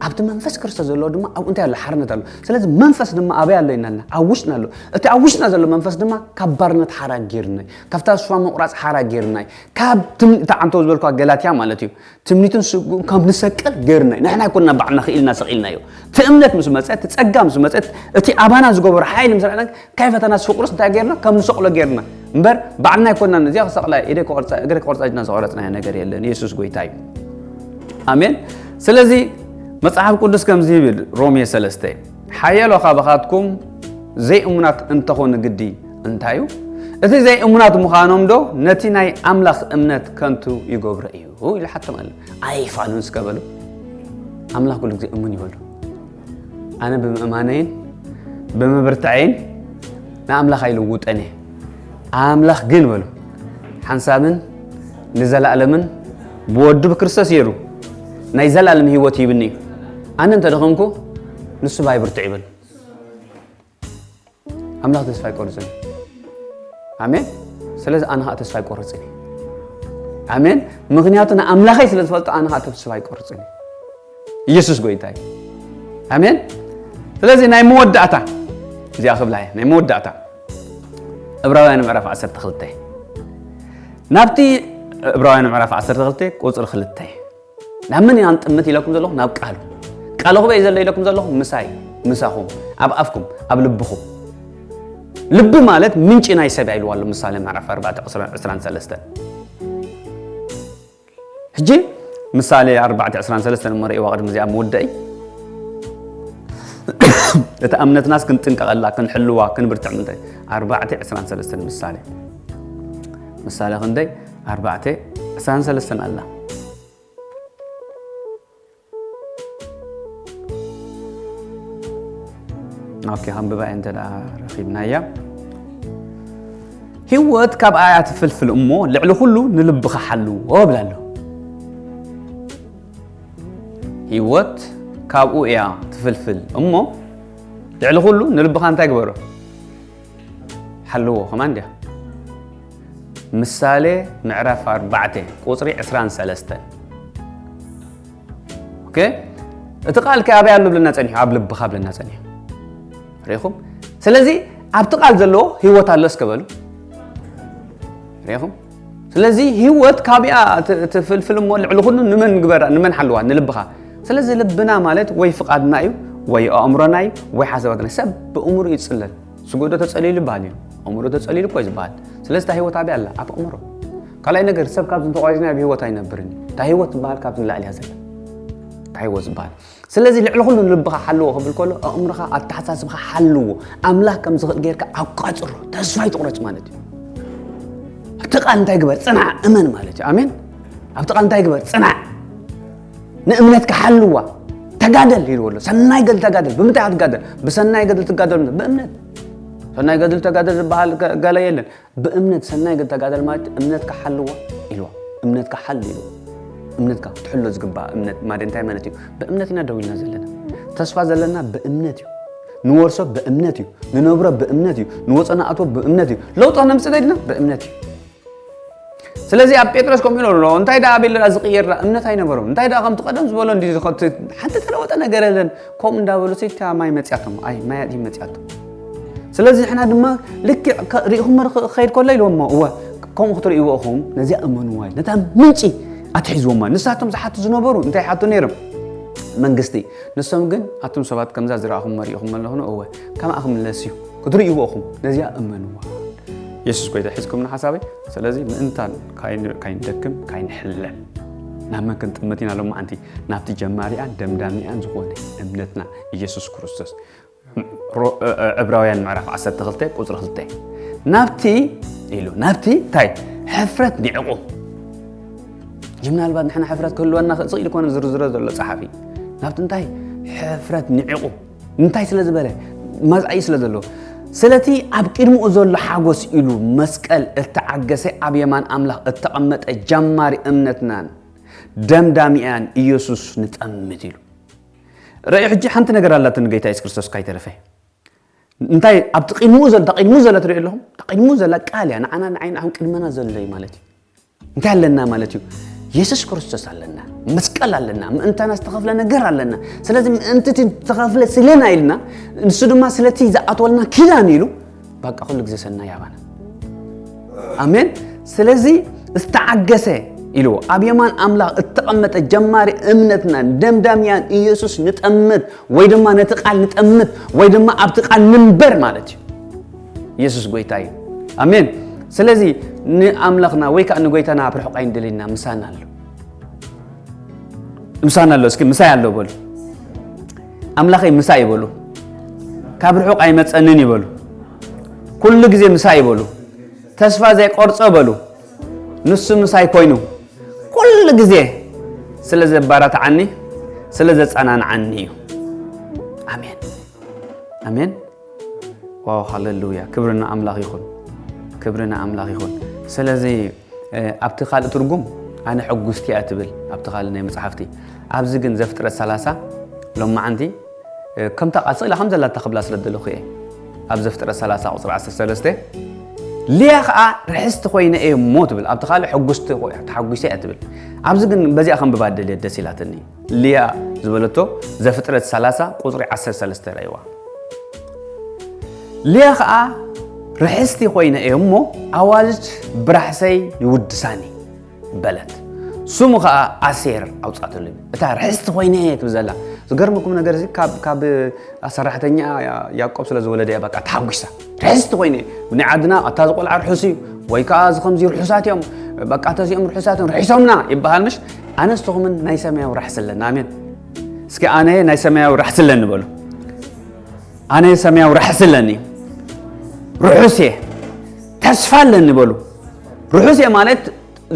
ኣብቲ መንፈስ ክርስቶስ ዘለዎ ድማ ኣብኡ እንታይ ኣሎ? ሓርነት ኣሎ። ስለዚ መንፈስ ድማ ኣበይ ኣሎ ኢልና ኣብ ውሽጥና ኣሎ። እቲ ኣብ ውሽጥና ዘሎ መንፈስ ድማ ካብ ባርነት ሓራ ጌርና እዩ። ካብ ተስፋ ምቑራፅ ሓራ ጌርና እዩ። ካብ ትም- እቲ ዓንቶ ዝበልኳ ገላትያ ማለት እዩ። ትምኒትን ስግኡን ካብ ንሰቀል ጌርና እዩ። ንሕና ኣይኮንና ባዕልና ክኢልና ሰቂልናዮ። እቲ እምነት ምስ መፀ፣ እቲ ፀጋ ምስ መፀ፣ እቲ ኣባና ዝገበሮ ሓይሊ ምስ ረኣና፣ ካይ ፈተና ስፍቅሩስ እንታይ ጌርና? ከም ንሰቅሎ ጌርና እምበር ባዕልና ኣይኮንናን። እዚኣ ክሰቅላ ኢደ ክቆርፃ እግረ ክቆርፃ ኢድና ዝቆረፅናዮ ነገር የለን። የሱስ ጎይታ እዩ። ኣሜን። ስለዚ መጽሓፍ ቅዱስ ከምዚ ይብል፣ ሮሜ ሰለስተ ሓያሎ ካባኻትኩም ዘይእሙናት እንተኾኑ ግዲ እንታይ እዩ? እቲ ዘይእሙናት ምዃኖም ዶ ነቲ ናይ ኣምላኽ እምነት ከንቱ ይገብሮ እዩ ኢሉ ሓቶም ኣሎ። ኣይፋሉን እስከ በሉ። ኣምላኽ ኩሉ ግዜ እሙን ይበሉ። ኣነ ብምእማነይን ብምብርታዐይን ንኣምላኽ ኣይልውጠን እየ። ኣምላኽ ግን በሉ ሓንሳብን ንዘላእለምን ብወዱ ብክርስቶስ ገይሩ ናይ ዘላለም ህይወት ይብኒ እዩ። ኣነ እንተ ደኸምኩ ንሱ ባይ ብርቱዕ ይበል። ኣምላኽ ተስፋ ኣይቆርፅን። ኣሜን። ስለዚ ኣነ ከዓ ተስፋ ኣይቆርፅን እየ። ኣሜን። ምክንያቱ ንኣምላኸይ ስለ ዝፈልጦ ኣነ ከዓ ተስፋ ኣይቆርፅን እየ። ኢየሱስ ጎይታ እዩ። ኣሜን። ስለዚ ናይ መወዳእታ እዚኣ ክብላ እየ፣ ናይ መወዳእታ ዕብራውያን ምዕራፍ ዓሰርተ ክልተ ናብቲ ዕብራውያን ምዕራፍ ዓሰርተ ክልተ ቁፅሪ ክልተ ናብ መን ኢና ንጥምት ኢለኩም ዘለኹ? ናብ ቃሉ። ቃሉ ክበይ ዘሎ ኢለኩም ዘለኹ? ምሳይ፣ ምሳኹም፣ ኣብ ኣፍኩም፣ ኣብ ልብኹም። ልቢ ማለት ምንጪ ናይ ሰብ ኢልዋ ኣሎ ምሳሌ ምዕራፍ ኣርባዕተ ዕስራን ሰለስተን። ሕጂ ምሳሌ ኣርባዕተ ዕስራን ሰለስተን እሞ ርእይዋ ቅድሚ እዚኣ መወደኢ። እታ እምነትናስ ክንጥንቀቐላ፣ ክንሕልዋ፣ ክንብርትዕ ምንታይ? ኣርባዕተ ዕስራን ሰለስተን ምሳሌ። ምሳሌ ክንደይ? ኣርባዕተ ዕስራን ሰለስተን ኣላ። ኦኬ፣ ከንብባ እየ እንተ ደኣ ረኺብናያ። ህይወት ካብኣ እያ ትፍልፍል እሞ ልዕሊ ኩሉ ንልብኻ ሓልዎ እብላ ኣሎ። ህይወት ካብኡ እያ ትፍልፍል እሞ ልዕሊ ኩሉ ንልብኻ እንታይ ግበሮ? ሓልዎ። ከማን ድያ? ምሳሌ ምዕራፍ ኣርባዕተ ቁፅሪ ዕስራን ሰለስተን። ኦኬ፣ እቲ ቃል ከ ኣበይ ኣሎ ብለና ጸኒሑ? ኣብ ልብኻ ብለና ጸኒሑ። ሪኢኹም? ስለዚ ኣብቲ ቃል ዘለዎ ህይወት ኣሎ እስከ በሉ። ሪኢኹም? ስለዚ ህይወት ካብያ ት- ትፍልፍል እሞ ልዕሊ ኩሉ ንመን ግበራ? ንመን ሓልዋ? ንልብኻ። ስለዚ ልብና ማለት ወይ ፍቓድና እዩ፣ ወይ ኣእምሮና እዩ፣ ወይ ሓሳባትና። ሰብ ብእምሩ ይጽለል። ስጎዶ ተጸሊሉ ይበሃል እዩ። ኣእምሮ ተጸሊሉ እኮ እዩ ዝበሃል። ስለዚ እታ ህይወት ኣበይ ኣላ? ኣብ ኣእምሮ። ካልኣይ ነገር ሰብ ካብዚ እንተቋሪጽና ኣብ ህይወት ኣይነብርን እዩ። እታ ህይወት ዝበሃል ካብዚ ንላዕሊ እያ ዘላ። እታ ህይወት ዝበሃል። ስለዚ ልዕሊ ኩሉ ንልብኻ ሓልዎ ክብል ከሎ ኣእምሮኻ ኣተሓሳስብኻ ሓልዎ። ኣምላኽ ከም ዝኽእል ጌርካ ኣቋጽሮ። ተስፋ ኣይትቑረጽ ማለት እዩ። ኣብቲ ቃል እንታይ ግበር? ጽናዕ፣ እመን ማለት እዩ። ኣሜን። ኣብቲ ቃል እንታይ ግበር? ጽናዕ። ንእምነትካ ሓልዋ። ተጋደል ኢልዎ ኣሎ። ሰናይ ገድሊ ተጋደል። ብምንታይ ኢኻ ትጋደል? ብሰናይ ገድሊ ትጋደል። ብእምነት። ሰናይ ገድሊ ተጋደል ዝበሃል ገ- ገለ የለን። ብእምነት ሰናይ ገድሊ ተጋደል ማለት እምነትካ ሓልዋ ኢልዎ። እምነትካ ሓሉ ኢልዎ። እምነትካ ክትሕሎ ዝግባእ እምነት ማለት እንታይ ማለት እዩ? ብእምነት ኢና ደው ኢልና ዘለና። ተስፋ ዘለና ብእምነት እዩ። ንወርሶ ብእምነት እዩ። ንነብሮ ብእምነት እዩ። ንወጾ ንኣትዎ ብእምነት እዩ። ለውጢ ክነምጽእ ደሊና ብእምነት እዩ። ስለዚ ኣብ ጴጥሮስ ከምኡ ኢሉ ኣሎ፣ እንታይ ደኣ ኣቤል ደኣ ዝቕየር ደኣ እምነት ኣይነበሮም። እንታይ ደኣ ከምቲ ቀደም ዝበሎ እንዲ ዝኸ- ሓንቲ ተለወጠ ነገር የለን። ከምኡ እንዳበሉ ሲ እታ ማይ መጽያቶም፣ ኣይ ማይ ኣድሂ መጽያቶም። ስለዚ ንሕና ድማ ልክዕ ከ- ሪኢኹም ር- ክኸይድ ከሎ ኢልዎሞ፣ እወ ከምኡ ክትርእይዎ ኢኹም ነዚኣ እመንዋ ኢሉ ነታ ምንጪ ኣትሒዝዎማ። ንሳቶም ዝሓቱ ዝነበሩ እንታይ ይሓቱ ነይሮም? መንግስቲ። ንሶም ግን ኣቱም ሰባት ከምዛ ዝረኣኹም መሪእኹም ኣለኹ እወ ከምኣ ክምለስ እዩ ክትርእይዎ ኢኹም ነዚኣ እመንዋ። የሱስ ጎይታ ሒዝኩም ንሓሳበይ። ስለዚ ምእንታን ካይን- ካይንደክም ካይንሕለም ናብ መን ክንጥምት ኢና ሎማዓንቲ? ናብቲ ጀማሪኣን ደምዳሚኣን ዝኾነ እምነትና ኢየሱስ ክርስቶስ። ሮ- እ- እ- ዕብራውያን ምዕራፍ ዓሰርተ ክልተ ቁፅሪ ክልተ ናብቲ ኢሉ ናብቲ እንታይ ሕፍረት ኒዕቑ። እዚ ምናልባት ንሕና ሕፍረት ክህልወና ክእል ዝኽእል ይኮነ ዝርዝሮ ዘሎ ፀሓፊ ናብቲ እንታይ ሕፍረት ኒዕቑ እንታይ ስለ ዝበለ መፃኢ ስለ ዘለዎ ስለቲ ኣብ ቅድሚኡ ዘሎ ሓጎስ ኢሉ መስቀል እተዓገሰ ኣብ የማን ኣምላኽ እተቐመጠ ጀማሪ እምነትናን ደምዳሚኣን ኢየሱስ ንጠምት ኢሉ። ረእዩ ሕጂ ሓንቲ ነገር ኣላትን ጌታ የሱስ ክርስቶስ ካይተረፈ እንታይ ኣብቲ ቅድሚኡ ዘሎ ቅድሚኡ ዘሎ ትሪኦ ኣለኹም ቅድሚኡ ዘላ ቃል እያ ንዓና ንዓይ ንዓኹም ቅድመና ዘሎ እዩ ማለት እዩ እንታይ ኣለና ማለት እዩ የሱስ ክርስቶስ ኣለና መስቀል ኣለና ምእንታና ዝተኸፍለ ነገር ኣለና ስለዚ ምእንቲ እቲ ዝተኸፍለ ስለና ኢልና ንሱ ድማ ስለቲ ዝኣትወልና ኪዳን ኢሉ በቃ ኩሉ ግዜ ሰናይ ኣባና ኣሜን ስለዚ ዝተዓገሰ ኢሉ ኣብ የማን ኣምላኽ እተቐመጠ ጀማሪ እምነትናን ደምዳሚያን ኢየሱስ ንጠምት ወይ ድማ ነቲ ቃል ንጠምት ወይ ድማ ኣብቲ ቃል ንንበር ማለት እዩ የሱስ ጎይታ እዩ ኣሜን ስለዚ ንኣምላኽና ወይ ከዓ ንጎይታና ኣብ ርሑቕ ኣይንደልየና ምሳና ኣሎ ምሳና ኣሎ እስኪ ምሳይ ኣሎ በሉ ኣምላኸይ ምሳይ ይበሉ ካብ ርሑቕ ኣይመፀንን ይበሉ ኩሉ ግዜ ምሳይ ይበሉ ተስፋ ዘይቆርፀ በሉ ንሱ ምሳይ ኮይኑ ኩሉ ግዜ ስለ ዘባራትዓኒ ስለ ዘፀናንዓኒ እዩ ኣሜን ኣሜን ዋው ሃሌሉያ ክብሪ ንኣምላኽ ይኹን ክብሪ ንኣምላኽ ይኹን ስለዚ ኣብቲ ካልእ ትርጉም ኣነ ሕጉስቲ እያ ትብል ኣብቲ ካልእ ናይ መፅሓፍቲ ኣብዚ ግን ዘፍጥረት 30 ሎማዓንቲ ከምታ ቃል ስእላ ከም ዘላታ ክብላ ስለ ዘለኹ እየ ኣብ ዘፍጥረት 30 ቁፅሪ 13 ሊያ ከዓ ርሕስቲ ኮይነ እየ እሞ ትብል ኣብቲ ካልእ ሕጉስቲ ተሓጒሰ እያ ትብል ኣብዚ ግን በዚኣ ከንብባ ደልየ ደስ ኢላትኒ ሊያ ዝበለቶ ዘፍጥረት 30 ቁፅሪ 13 ረይዋ ሊያ ኸዓ ርሕስቲ ኮይነ እየ እሞ ኣዋልድ ብራሕሰይ ይውድሳኒ በለት ስሙ ኸዓ ኣሴር ኣውፃእትሉ እታ ርሕስቲ ኮይነ እየ ትብል ዘላ ዝገርመኩም ነገር እዚ ካብ ሰራሕተኛ ያዕቆብ ስለ ዝወለደ እያ በቃ ተሓጒሳ ርሕስቲ ኮይነ እየ ብናይ ዓድና ኣታ ዝቆልዓ ርሑስ እዩ ወይ ከዓ እዚ ከምዚ ርሑሳት እዮም በቃ ተዚኦም ርሑሳት እዮም ርሒሶምና ይበሃል ምሽ ኣነ ንስኹምን ናይ ሰማያዊ ራሕሲ ኣለና ኣሜን እስኪ ኣነ ናይ ሰማያዊ ራሕሲ ኣለኒ በሉ ኣነ ሰማያዊ ራሕሲ ኣለኒ ርሑስ እየ ተስፋ ኣለኒ በሉ ርሑስ እየ ማለት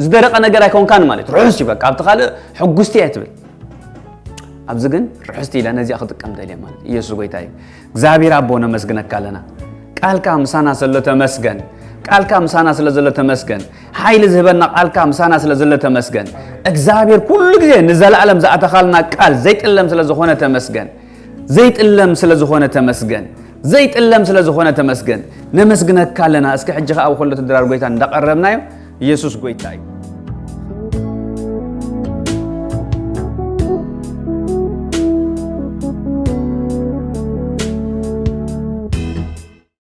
ዝደረቀ ነገር ኣይኮንካን ማለት ርሑስ እዩ በቃ ኣብቲ ካልእ ሕጉስቲ እየ ትብል ኣብዚ ግን ርሑስቲ ኢላ ነዚኣ ክጥቀም ደልየ ማለት ኢየሱስ ጎይታ እዩ እግዚኣብሔር ኣቦ ነመስግነካ ኣለና ቃልካ ምሳና ስለ ተመስገን ቃልካ ምሳና ስለ ዘሎ ተመስገን ሓይሊ ዝህበና ቃልካ ምሳና ስለ ዘሎ ተመስገን እግዚኣብሔር ኩሉ ግዜ ንዘላለም ዝኣተኻልና ቃል ዘይጥለም ስለ ዝኾነ ተመስገን ዘይጥለም ስለ ዝኾነ ተመስገን ዘይጥለም ስለ ዝኾነ ተመስገን ነመስግነካ ኣለና እስኪ ሕጂ ከኣ ኣብ ኩሉ ትድራር ጎይታ እንዳቀረብናዮ ኢየሱስ ጎይታ እዩ